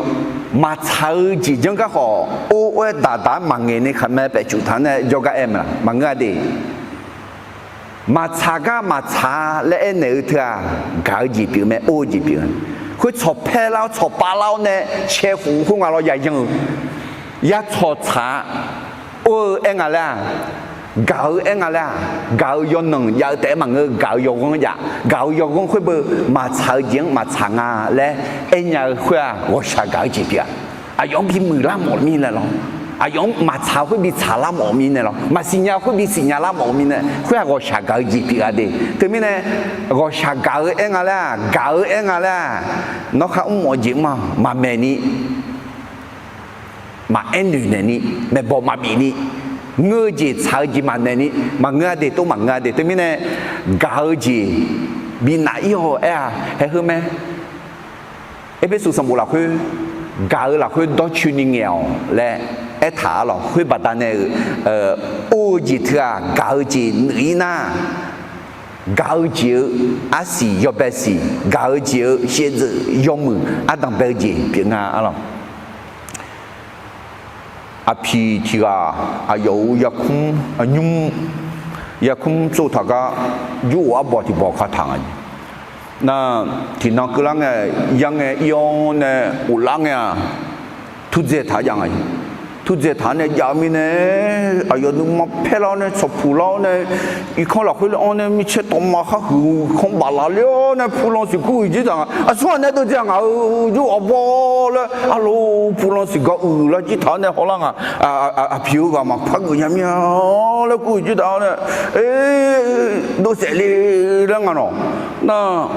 maqtsaq-eu jeq janr gar khawf or or-aer daq daq-aer maqngaeq ni khaqmae paefcuf taq nae jawrgar aer mae laf. Maqngeur-a de. Maqtsaq gar maqtsaq-a laer aernaeq-eu teu-aq, gaq-eu jeq pyeuf mae, or-eu jeq pyeuf-a. Khoer tsawqpae lar-awr tsawqpav lar-awr nae cae khof-eu khoer nga lawr yayan-eu, ya tsawqtsaq-a. Or-eu aer nga laer-aq, gaq-eu aer nga laer-aq, gaq-eu yawnanq jav-eu taef-aer maqngeur, gaq-eu yawghanr jav, gaq-eu yawghanr khoer beu maqtsaq-eu jeq-anr maqtsaq nga laer aernya-eu khoer-aq, ghawqshaq gaq-eu jeq pyeuf-a. Aqyawf-anr bimuiq lar mawf mirnae lawr, aqyawf-anr maqtsaq khoer bitsaq lar mawf mirnae lawr, maqsiqnya khoer bisiqnya lar mawf mirnae, khoer-aq ghawqshaq gaq-eu jeq pyeuf-a de. Teumirnae ghawqshaq gaq-eu aer nga laer-aq, gaq-eu aer nga laer-aq, nawr khar mr mawf-eu jeq mr-a, maqmaeq ni, maqaer noeq naeq ni, maeqbawq maqbif ni, ngeur-eu jeq tsaq-eu jeq maqnaeq ni, maqngeur-a de, tov maqngeur-a de. Teumirnae gaq-eu jeq binaf-ir-awq aer-a, haeq heu mae. Erpersu sanqbof lafkhoer, gaq-eu lafkhoer dawrcoeni ngaeq-awq laer aertaq-a lawq. Khoer baqdanae-euq or-eu jeq teu-aq, gaq-eu jeq nuif-ir nar, gaq-eu jeq-eu arsiq yawbae siq, gaq-eu jeq-eu shaevdzeuf yawmuiq ardanq bae-eu jeq pyeuf nga arlawq. Aqpiq tiq ghaq aqyawf-euq yarkmr, nymr yarkmr tsov taq gar, jur-euq arbawq tiq bawq kataq nga jeq. Nar, tiqnan keuvlar ngae, yar ngae ir-awr nae ghoflar ngae-aq, turdzae taq-aer jav nga jeq. Turdzae taq-aer nae jav mirnae, aqyawf nuima paerlar-awr nae tsawqpuq lar-awr nae, irkanr lafkhoer le-anr nae micaer tawvma khar huiq kanr baflaf ler-awr nae pulan siqkur uiq jir taq nga. Aqsur ghaq nae deuvdzae ngaq-euq jur-euq arbawr laer, arlo, pulan siqgar uiq lar jir taq-awr nae hawlar nga. Aqpiq-eu ghaq maqpar geuf nya mir-a laer kur uiq jir taq-awr nae, dovsaef le laer nga nawq. Nar,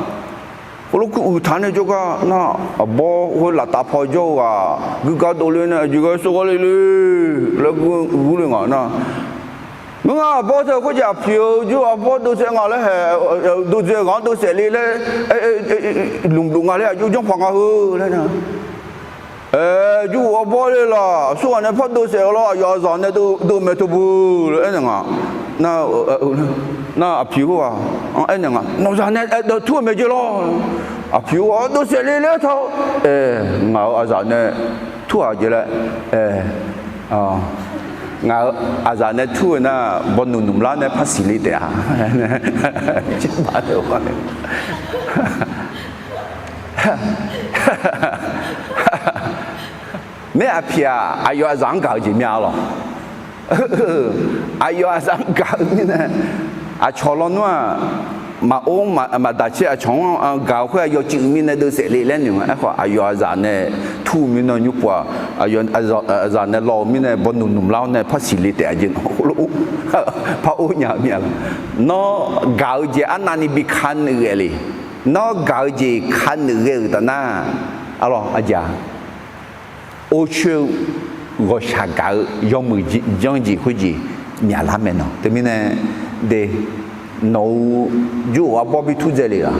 heulof kur uiq taq nae jawrgar nar, arbawr khoer laftav paw jawr-eu ghaq guigar dovler nae aqjeq ghae sawrghar le le laer gur le nga nar, Ngeur nga, arbawr teu khoerjeq aqpoeq-eu jur arbawr dovsaev nga laer hae, dovdzae ghaq-anr dovsaev le laer, lmqluf nga laer aqjox janrpaq nga heu laer nar, jur arbawr le laf, aqsurghaq nae par dovsaev-eu lawr, aqyawf aqzaq nae dov mae teu bu laer aernaeq nga. Nar aqpoeq khoerghaq-anr aernaeq nga, nawqzaq nae aerdawq tur-eu mae jeq lawr. Aqpoeq khoerghaq-anr dovsaev le laer taq-awr, ngaq-euq aqzaq nae tur-aq jeq laer, ngaq-euq aqzaq nae tur-eu nar, bawnuq nmqlar nae par siqle taef-a. Maer aqpiq-aq, aqyawf aqzaq-anr gaq-eu jeq myav-a lawq. Aqyawf aqzaq-anr gaq-eu mirnae, aqcawq lawnmr-aq, maqor maqdaq caer aqcawq-anr gaq-eu khoer-aq yawcuiv mirnae dovsaev le laer noeq nga. Aerkhawf aqyawf aqzaq nae tur-eu mirnae nymr pov-aq, aqyawf aqzaq nae law-eu mirnae bawnuq nmqlar-awr nae par siqle taef-a jeq, par or nya-eu mir-a lawq. Nawr gaq-eu jeq arnavni bi ka nuif ghae le. Nawr gaq-eu jeq ka nuif ghae-euq taf nar, arlawq aqjeq-a, or coer-eu ghawqshaq gaq-eu yawmuiq janr jeq khoerjeq myaqlar mae nawq. Teumirnae de, nawq-euq jur-euq arbawr bi turdzae le laf.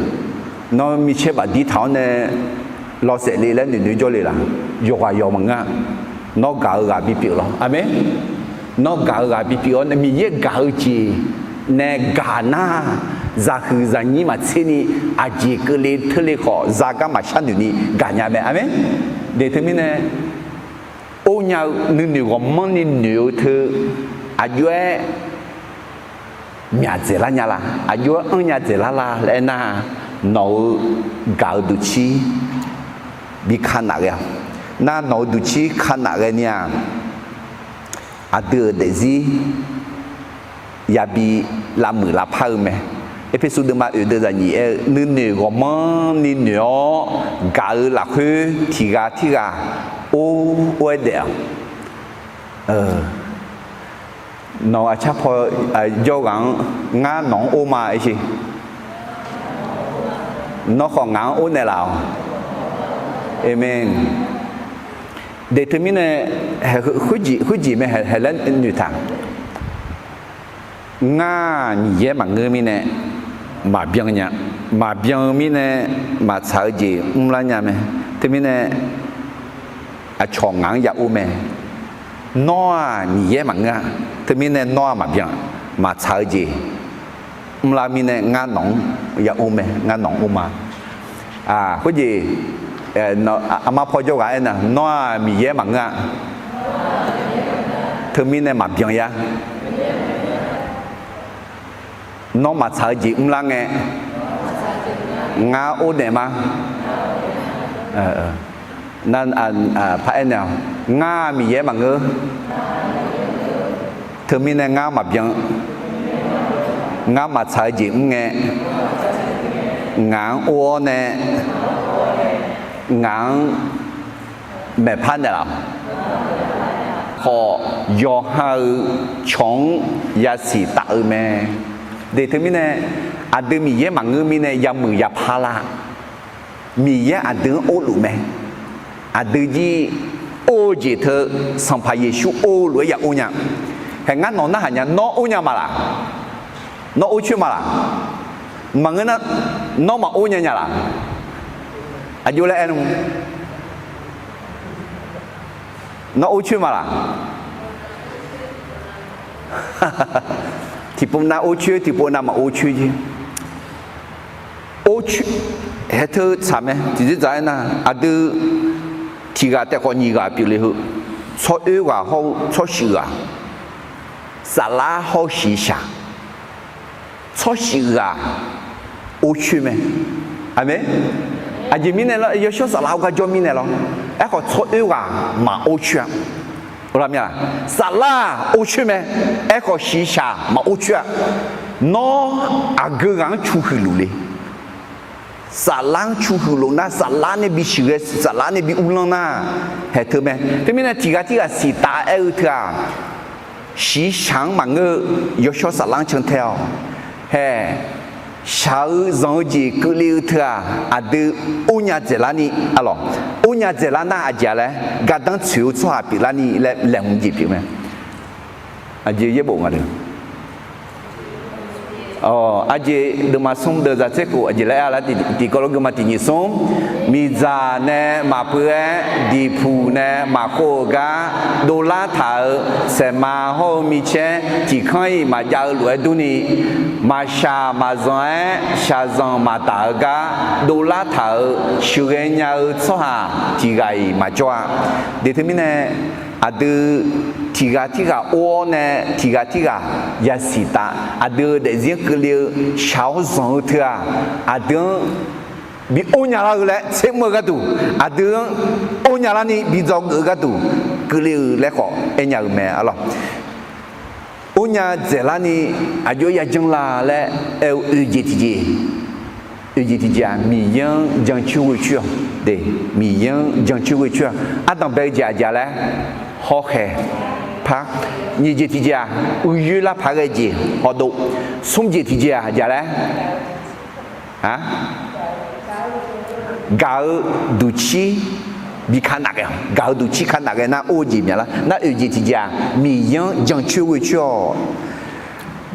Nawr micaer bafdir taq-awr nae lawsaef le laer noeqnoeq jawr le laf. Yawqghaq yawq maqngeur-a. Nawr gaq-eu ghaq bipyeuf lawr. Aqmeq. Nawr gaq-eu ghaq bipyeuf-awr nae Miqyaer gaq-eu jeq nae gaq nar, zaqhuiq zaqnyir maqtser ni, aqjeq keuvle teurle khawf zagar maqshar noeq ni gaqnya mae. Aqmeq. De teumirnae, or nya-eu nuinoeq ghawqmanrni noeq-eu teu, aqjox-aer myaq dzaeqlar nya la, aqjox-aer anr nya dzaeqlar la laer aernar, nawq-euq gaq-eu duqcir bi ka naf ghae-a. Nar nawq-euq duqcir ka naf ghae ni-aq, aqdui-euq daefzir yabi lavmuiq lavpar-eu mae. Erpersu deuvma oeq deuv zaqnyiq aer-eu, nuinoeq ghawqmanrni noeq-awr gaq-eu lafkhoer tiq ghaq tirghaq or or-aer daef-awq. Nawq aqcar paw jawr ghaq-anr, ngar nawq-anr or ma aer sher. Nawr khawf ngaq-anr or naeqlaf-awq. Aqmeq. De teumirnae, khoerjeq mae haeq laer noeqtaq. Ngar Miqyaer maqngeur mirnae maqbyan nya. Maqbyan-eu mirnae maqtsaq-eu jeq mrlar nya mae. Teumirnae aqcawq ngaq-anr ya or mae. Nawr-aq Miqyaer maqngeur-a. Teumirnae nawr-aq maqbyan, maqtsaq-eu jeq mrlar mirnae ngar nawq-anr ya or mae, ngar nawq-anr or ma. Khoerjeq aqma paw jawr ghaq aernar, nawr-aq Miqyaer maqngeur-a. Teumirnae maqbyan ya. Nawr maqtsaq-eu jeq mrlar ngae, ngar or naeq ma. Nar par aernaeq-awq, ngar Miqyaer maqngeur. Teumirnae ngar maqbyan. Ngar maqtsaq-eu jeq mr ngae, ngaq-anr or-awr nae, ngaq-anr maeqpar naeqlaf-awq. Khawf, yawqha-euq cawq-anr yasiq taf-eu mae. De teumirnae, aqdui Miqyaer maqngeur mirnae yamuiq yapar lar. Miqyaer aqdui-anr orluf mae. Aqdui jir or-eu jeq teu Sanqpaq Yeqsur or-eu lof-aer ya or nya. Hae ngar nawq narhaq nya, nawr or nya ma laq? Nawr or coer ma laq? Maqngeur nar, nawr maqor nya nya laq? Aqjox laer aer nmr. Nawr or coer ma laq? Tiqpov nav or coer, tiqpov nav maqor coer jir. Or coer, hae teu tsaq mae. Tiqdzer dzaq aernar, aqdui tiq ghaq taef khawf nyiq ghaq pyeufle heu, tsawroer ghaq hawr-eu tsawrshuif ghaq, saflar hawr-eu shiqshaq, tsawrshuif ghaq or coer mae. Aqmeq. Aqjeq mirnae lawr, yawshawr saflar-awr gar jawr mirnae lawr. Aerkhawf tsawroer ghaq maqor coer-a. Saflar-aq or coer mae. Aerkhawf shiqshaq maqor coer-a. Nawr aqgeu ghaq-anr cu huiq luf le. Saflar-anr cu huiq luf nar, saflar nae bi shuif ghae, saflar nae bi uvlanr nar, hae teu mae. Teumirnae tiq ghaq tirghaq siqtaf aer-eu teu-aq, shiqshaq-anr maqngeur-eu, yawshawr saflar-anr cantae-awq. Hae, shaq-eu zanq-eu jeq keuvle-eu teu-aq, aqdui or nya dzaeqlar ni, arlawq, or nya dzaeqlar nar aqjeq-a laer, gardanr tsoeq-eu tsawrhaq pyeuflar ni laer laeqhmq jeq pyeuf mae. Aqjeq yaerbof nga le. Awq, aqjeq deuvma smr deuv zaq tser khof, aqjeq laer-a lar tiqkawv lof geufma tiq nyiq smr. Miqdzaq nae maqpeuv-aer, diqpuq nae maqkhov-eu gar dovlar taq-euq saeqma hawr-eu micaer tiq kanr-iq maqjav-eu lof-aer durni, maqshaq maqzanq-aer shaqzanq maqdaq-eu gar dovlar taq-euq sheuqghae nya-eu tsawrhaq tiq ghaq-iq maqjawr-a. Deq teumirnae, aqdui tiq ghaq tirghaq or-awr nae tiq ghaq tirghaq yasiq taf, aqdui-euq daefzir keuvle-eu shaq-awr zanq-eu teu-aq, aqdui-anr bi or nya lar-eu laer tser mr-eu gharduq, aqdui-anr or nya larni bi dzawgeuf-eu gharduq keuvle-eu laer khawf aernya-eu mae arlawr. Or nya dzaeqlarni aqjox-aer yajanr la laer aer-eu oeq jeq tiqjeq, oeq jeq tiqjeq-aq, Miqyaer-anr jancoer ghoecoer-awq. Miqyaer-anr jancoer ghoecoer-awq. Ardanq bae-eu jeq aqjeq laer, hawkhaeq par. Nyiq jeq tiqjeq-aq, uiyoer lar paq ghae jeq hawdov. Smr jeq tiqjeq-aq aqjeq laer, gaq-eu duqcir bi ka naf ghae-awq. Gaq-eu duqcir ka naf ghae nar or-eu jeq myav lar. Nar oeq jeq tiqjeq-aq, Miqyaer-anr jancoer ghoecoer-awq.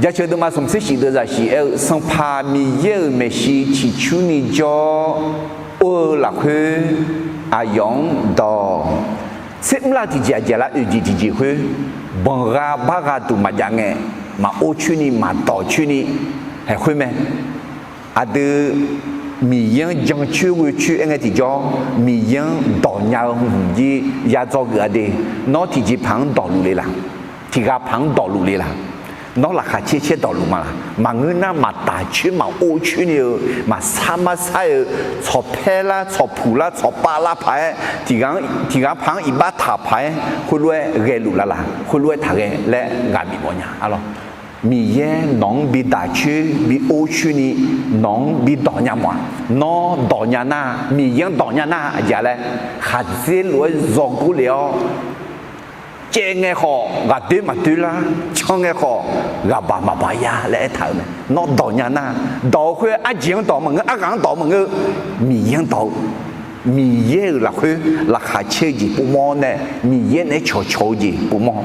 Jaceuq deuvma smq tser shif deuv zaq shif aer-eu, Sanqpaq Miqyaer-euq maeqshi ciqcurni jawr or-eu lafkhoer aqyawf-anr dawq. Tser mrlar tiqjeq aqjeq lar oeq jeq tiqjeq khoer, banqgha bargha duq maqjav ngae, maqor coerni maqdawq coerni haeq khoer mae. Aqdui Miqyaer-anr jancoer ghoecoer aer ngae tiqjawr, Miqyaer-anr dawq nya-eu hmq jir ya dzawgeuf-a de. Nawr tiqjeq paq-anr dawqluf le laq? Tiq ghaq paq-anr dawqluf le laq? Nawr laqkhaq caer caer dawqluf ma laq? Maqngeur nar maqtaq coer maqor coer ni-eu, maqsar marsar-eu, tsawq paer lar tsawq puq lar tsawq pav lar paq-aer, tiq ghaq paq-anr iqbax taq paq-aer khoerlof-aer ghaeluf laf laq? Khoerlof-aer taqghae laer ghaq bif mawf nya arlawr. Miqyaer nawq-anr bi daq coer bi or coer ni nawq-anr bi dawq nya mawf-a. Nawr dawq nya nar, Miqyaer-anr dawq nya nar aqjeq laer, khaqdzer lof-aer zawgor lef-awr, caev ngae khawf ghaqdoer maqdoer lar, can ngae khawf ghaqbaq maqbaq ya laer aertaq-euq mae. Nawr dawq nya nar, dawq-eu khoer arjeq-anr dawq maqngeur, arghaq-anr dawq maqngeur, Miqyaer-anr dawq-eu, Miqyaer-euq lafkhoer laqkhaq caer-eu jeq povmawr nae, Miqyaer naeq-aer cawqcawq-eu jeq povmawr.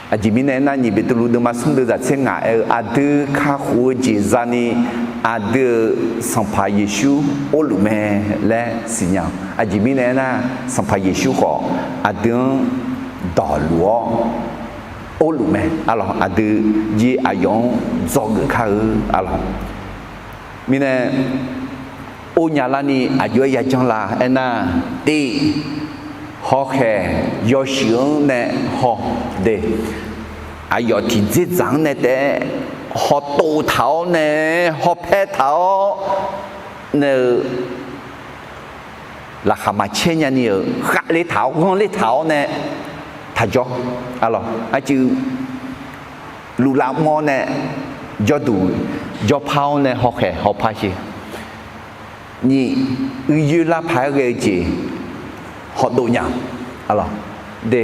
Aqjeq mirnae aernar, nyiq Beqtuvluv deuvma smr deuv zaq tser ngaq aer-eu, aqdui kakhof-eu jeq zani aqdui-euq Sanqpaq Yeqsur orluf mae laer siqnya-awq. Aqjeq mirnae aernar, Sanqpaq Yeqsur khawf aqdui-anr dawqluf-awr orluf mae arlawr. Aqdui jir aqyawf-anr dzawgeuf kar-eu arlawr. Mirnae, or nya larni aqjox-aer yajanr la aernar, tiq, hawkhaeq yawshuif-anr nae haw de, aqyawf tiqdzerdzaq-anr nae taef-aer hawtov taq-awr nae, hawpaer taq-awr nae-eu, laqkhaq maqcaer nyani-euq khavler taq-awr ghanrler taq-awr nae taqjawr arlawr. Aqcuiv luflav mr-awr nae jawrduq jawrpar-awr nae hawkhaeq hawpar sher. Nyiq, uiyoer lar paq-aer ghae-eu jeq hawdov nya-awq. De,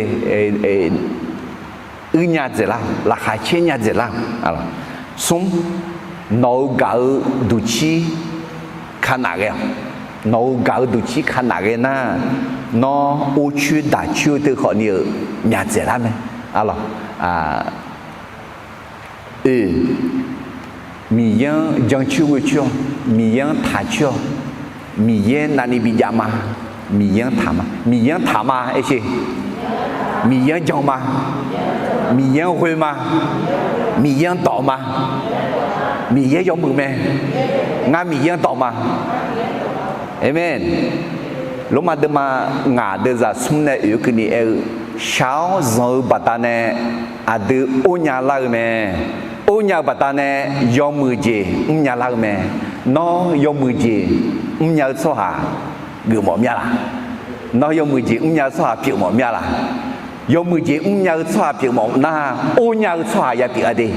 uir nya dzaeqlar, laqkhaq caer nya dzaeqlar. Smr, nawq-eu gaq-eu duqcir ka naf ghae-awq. Nawq-eu gaq-eu duqcir ka naf ghae nar, nawr or coer daq coer-eu teu khawfni-euq myaq dzaeqlar mae. Arlawr, oe, Miqyaer-anr jancoer ghoecoer-awq. Miqyaer-anr taqcoer-awq. Miqyaer navni bijav ma. Miqyaer-anr taq ma. Miqyaer-anr taq ma aer sher. Miqyaer-anr jan ma. Miqyaer-anr ghoe ma. Miqyaer-anr dawq ma. Miqyaer yawmuiq mae. Ngar Miqyaer-anr dawq ma. Aqmeq. Lormav deuvma ngaq deuvzaq smr nae oeq-eu keuvni aer-eu, shaq-awr zanq-eu baqdanae aqdui or nya lar-eu mae. Or nya-eu baqdanae yawmuiq jeq mrnya lar-eu mae. Nawr yawmuiq jeq mrnya-eu tsawrhaq geufmawf mya laq? Nawr yawmuiq jeq mrnya-eu tsawrhaq pyeufmawf mya laq? Yawmuiq jeq mrnya-eu tsawrhaq pyeufmawf nar, or nya-eu tsawrhaq ya pyeuf-a de.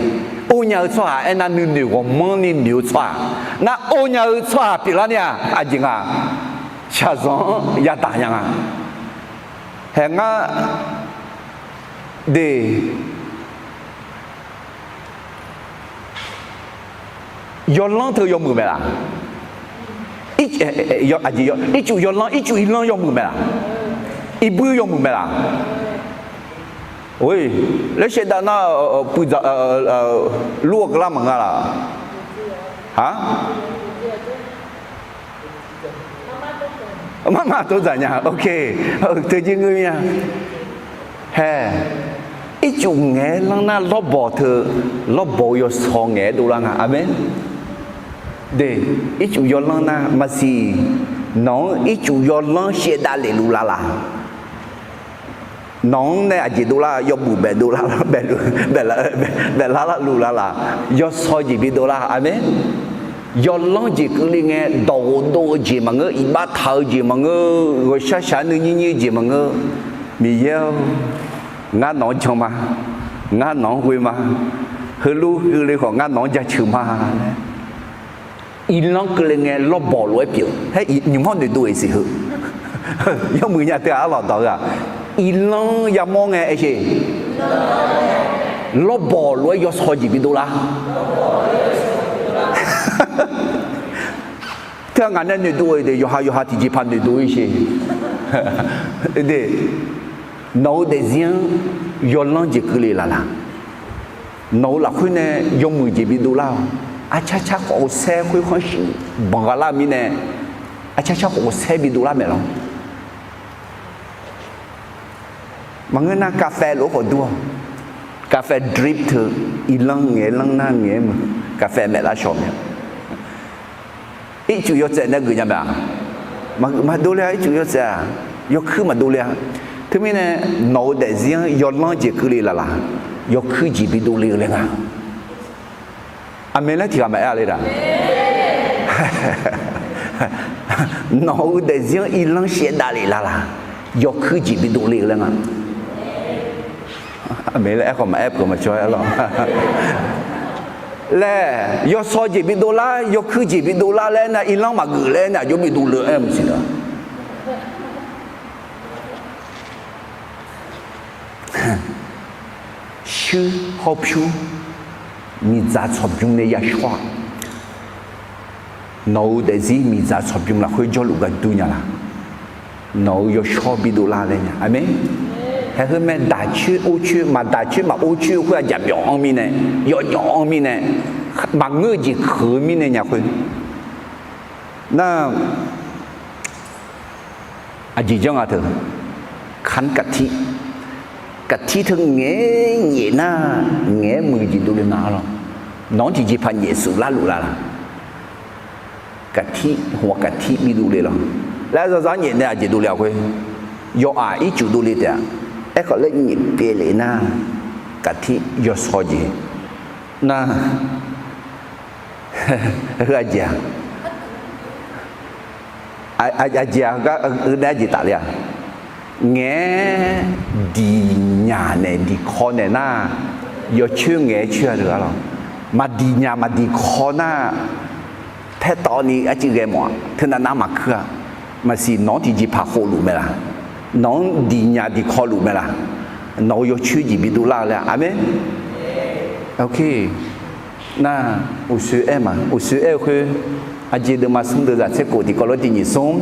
Or nya-eu tsawrhaq aernar nuinoeq ghawqmanrni noeq-eu tsawrhaq. Nar or nya-eu tsawrhaq pyeuflar ni-aq, aqjeq nga, shaqzanq-anr yadaq nya nga. Haeq ngar de, yawlanr teu yawmuiq mae laq? Ircuf irlanr ircuf irlanr yawmuiq mae laq? Irbuir yawmuiq mae laq? Laer shaevdav nar, puivdzaq lur-eu keuvlar maqnga laq? Aq, marmar tov dzaq nya. Ok, teujir ngeur mir-a. Hae, ircuf ngaeq-aer lanr nar lawrbawq teu, lawrbawq-eu yawsaw ngaeq-aer dovlar nga. Aqmeq. De, ircuf yawlanr nar maqsiq, nawq-anr ircuf yawlanr shaevdav lef luf lavlaq. Nawq-anr nae aqjeq dovlar, yawbuf baef dovlar, baef lar, baef lar luf lavlaq. Yawsaw jeq bi dovlar. Aqmeq. Yawlanr jeq keuvle ngae, dawqghof dov-eu jeq maqngeur, iqbax taq-eu jeq maqngeur, ghawqshaq shaq nuinyir nyir-eu jeq maqngeur. Miqyaer-or, ngar nawq-anr jan ma, ngar nawq-anr ghoe ma, heulof keuvle khawf ngar nawq-anr jaceuq ma laer. Irlanr keuvle ngae lawrbawq lof-aer pyeuf-eu. Haer, nymq-mawr noeqdov-iq siq heu. Yawmuiq nya teu-aq arlawq dawq-eu-aq, irlanr yamawr ngae aer sheq. Lawrbawq lof-aer yawsaw jeq bi dovlar. Teu-aq ngaq nae noeqdov-eu de, yawqha yawqha tiqjeqpaq noeqdov-ir sheq. De, nawq-eu daefzir-anr yawlanr jeq keuvle laflaf. Nawq-eu lafkhoer nae yawmuiq jeq bi dovlar-awq. Arcar car khawf-eu saer khoerkhanr shuif banq gha lar-eu mirnae, arcar car khawf-eu saer bi dovlar maeq lawr. Maqngeur nar กาแฟ lof-aer khawf dur-awq. กาแฟ drip teu, irlanr ngaeq-aer lanr nar ngaeq-aer muiq, กาแฟ maeq lar shawq mae. Ircuf yawtsaev nae geuf nya mae-aq? Maqdov le-a. Ircuf yawtsaev-aq, yawkuir maqdov le-a. Teumirnae nawq-eu daefzir-anr yawlanr jeq keuvle laflaf, yawkuir jeq bi dovle-eu laer nga. Aqmeq laer tiqghaq maqaer-a le-a. Nawq-eu daefzir-anr irlanr shaevdav lef laflaf, yawkuir jeq bi dovle-eu laer nga. Aqmeq laer aerkhawf maqaer peuq maqcaw-aer lawr. Laer yawsaw jeq bi dovlar, yawkuir jeq bi dovlar laer nar irlanr maqgeuf laer nar aqjox bi dovle-eu aer maqsiq-a. Shuir hawr pyur miqdzaq tsawqbymr nae yashawr-aq, nawq-eu daefzir miqdzaq tsawqbymr lafkhoer jawrluf gar dur nya laq? Nawq-eu yawshawr bi dovlar laer nya. Aqmeq. Haeq heu mae, daq coer or coer, maqdaq coer maqor coer-eu khoer-aq jaqbyawf anr mirnae, yawjawf anr mirnae, maqngeur-eu jeq keuq-eu mirnae nya khoer. Nar, aqjeq janr nga teu, ขันกะทิ, กะทิ teu ngaeq-aer nyaef nar, ngaeq-aer muiq jeq dovle nga lawr. Nawq-anr tiqjeqpaq nyaef suf larluf laf laq? กะทิ, hmq กะทิ bi dovle lawr. Laer zawzar nyaef nae aqjeq dovle-a khoer, yawqghaq ircuf dovle taef-a. Aerkhawf laer nyaef pyeuf lef nar, กะทิ yawsaw jeq nar, heu aqjeq-aq, aqjeq-aq, heu nae aqjeq tafle-a. Ngaeq-aer diqnyaq naeq diqkaw naeq nar, yawcoer ngaeq-aer coer-a teu-a lawr. Maqdiqnyaq maqdiqkaw nar, paertawvni arcuiv ghae mawf-aq, teunav nav maqkuir-a. Maqsiq nawq-anr tiqjeqpaq khofluf mae laq? Nawq-anr diqnyaq diqkaw luf mae laq? Nawq-eu yawcoer jeq bi dovlar-eu laer-a. Aqmeq. Nar, uqshoe aer ma, uqshoe aer-eu khoer, aqjeq deuvma smr deuvzaq tser khof tiqkawv lof tiq nyiq smr,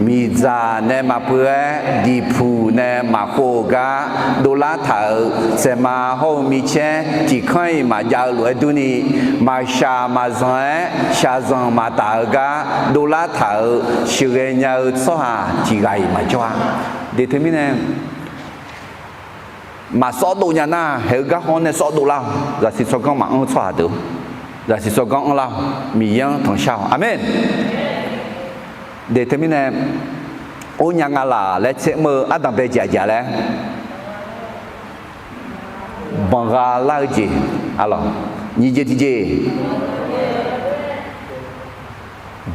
miqdzaq nae maqpeuv-aer diqpuq nae maqkhov-eu gar dovlar taq-euq saeqma hawr-eu micaer tiq kanr-iq maqjav-eu lof-aer durni, maqshaq maqzanq-aer shaqzanq maqtaf-eu gar dovlar taq-euq sheuqghae nya-eu tsawrhaq tiq ghaq-iq maqjawr-a. De teumirnae, maqsawr dov nya nar, haeq-eu garkawv-anr nae sawr dovlar-awq. Zaqsiq tsawrganr maqanr-eu tsawrhaq deuq, zaqsiq tsawrganr anrlar-awq. Miqyaer-anr tanqshar-awq. Aqmeq. De teumirnae, or nya nga laq laer tser mr-eu ardanq bae jeq aqjeq laer, banqgha lar-eu jeq, aqlawq, nyiq jeq tiqjeq,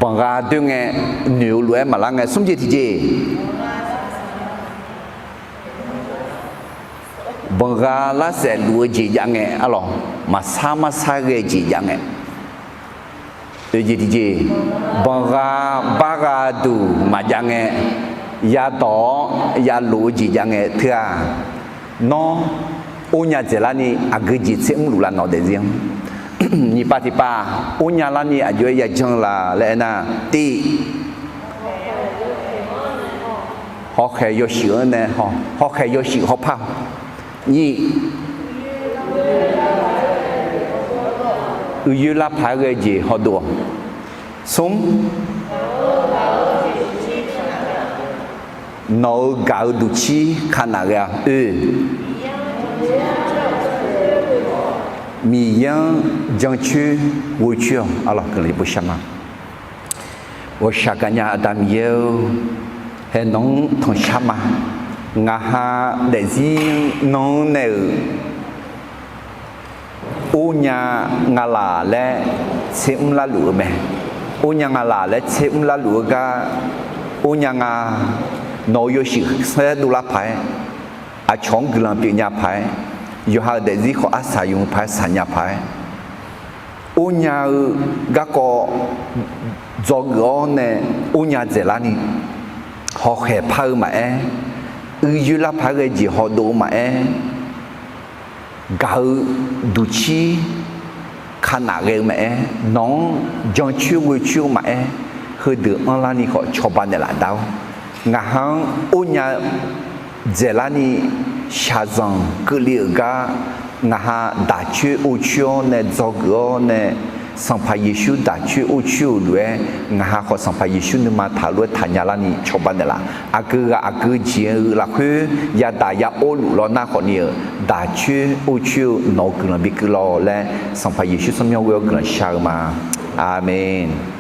banqgha doer ngae, noeq-eu lof-aer maqlar ngae, smr jeq tiqjeq, banqgha lar saef luf-eu jeq jav ngae, aqlawq, maqsar marsar ghae jeq jav ngae, oeq jeq tiqjeq, banqgha bargha duq maqjav ngae, yadawq-awr yalof-eu jeq jav ngae teu-aq, nawr or nya dzaeqlarni aqgeu jeq tser mrluf lar nawq daefzir-anr. Nyiq pav tiq pav, or nya larni aqjox-aer yajanr la laer aernar, tiv, hawkhaeq yawshuif-anr nae, hawkhaeq yawshuif hawpar, nyiq, Uiyoer lar paq-aer ghae jeq hawdov-awq. Smr, nawq-euq gaq-eu duqcir kanaf ghae-a. Oe, Miqyaer-anr jancoer ghovcoer-awq. Arlawq, guiqlanq bishar ma. Ghawqshaq gaqnya Aqda Miqyaer-or, haeq nawq-anr tanqshar ma. Ngaq ha daefzir nan-anr nae-euq, ornya nga laq laer tser mr larluf-eu mae. Ornya nga laq laer tser mr larluf-eu gar, ornya nga, nawq-euq yawshuif saer dovlar paq-aer, aqcawq-anr guiqlanq pyeufnya paq-aer, yawqha-euq daefzir khawf arsaq yamq paq-aer saqnya paq-aer, ornya-eu garkawv dzawgeuf-awr nae ornya dzaeqlarni, hawkhaeq par-eu maqaer, uiyoer lar paq-aer ghae jeq hawdov-eu maqaer, gaq-eu duqcir kanaf ghae-eu maqaer, nawq-anr jancoer ghovcoer-eu maqaer, heudeuq anrlarni khawf cawba naeqlaf da-awr, ngaq ha-anr ornya dzaeqlarni shaqzanq keuvle-euq gar, ngaq ha daqcoer ovcoer-awr nae dzawgeuf-awr nae, Sanqpaq Yeqsur daqcoer ovcoer-euq lof-aer, ngaq ha khawf Sanqpaq Yeqsur nuima taq lof-aer taqnya larni cawba naeqlaf. Aqgeu ghaq aqgeu jeq-eu lafkhoer yadaq ya or luf lawr nar khawfni-euq, daqcoer ovcoer-eu nawq-euq guiqlanq bi keuv lawq laer, Sanqpaq Yeqsur tsawrmyanr ghoe-awr guiqlanq shar-eu ma. Aqmeq.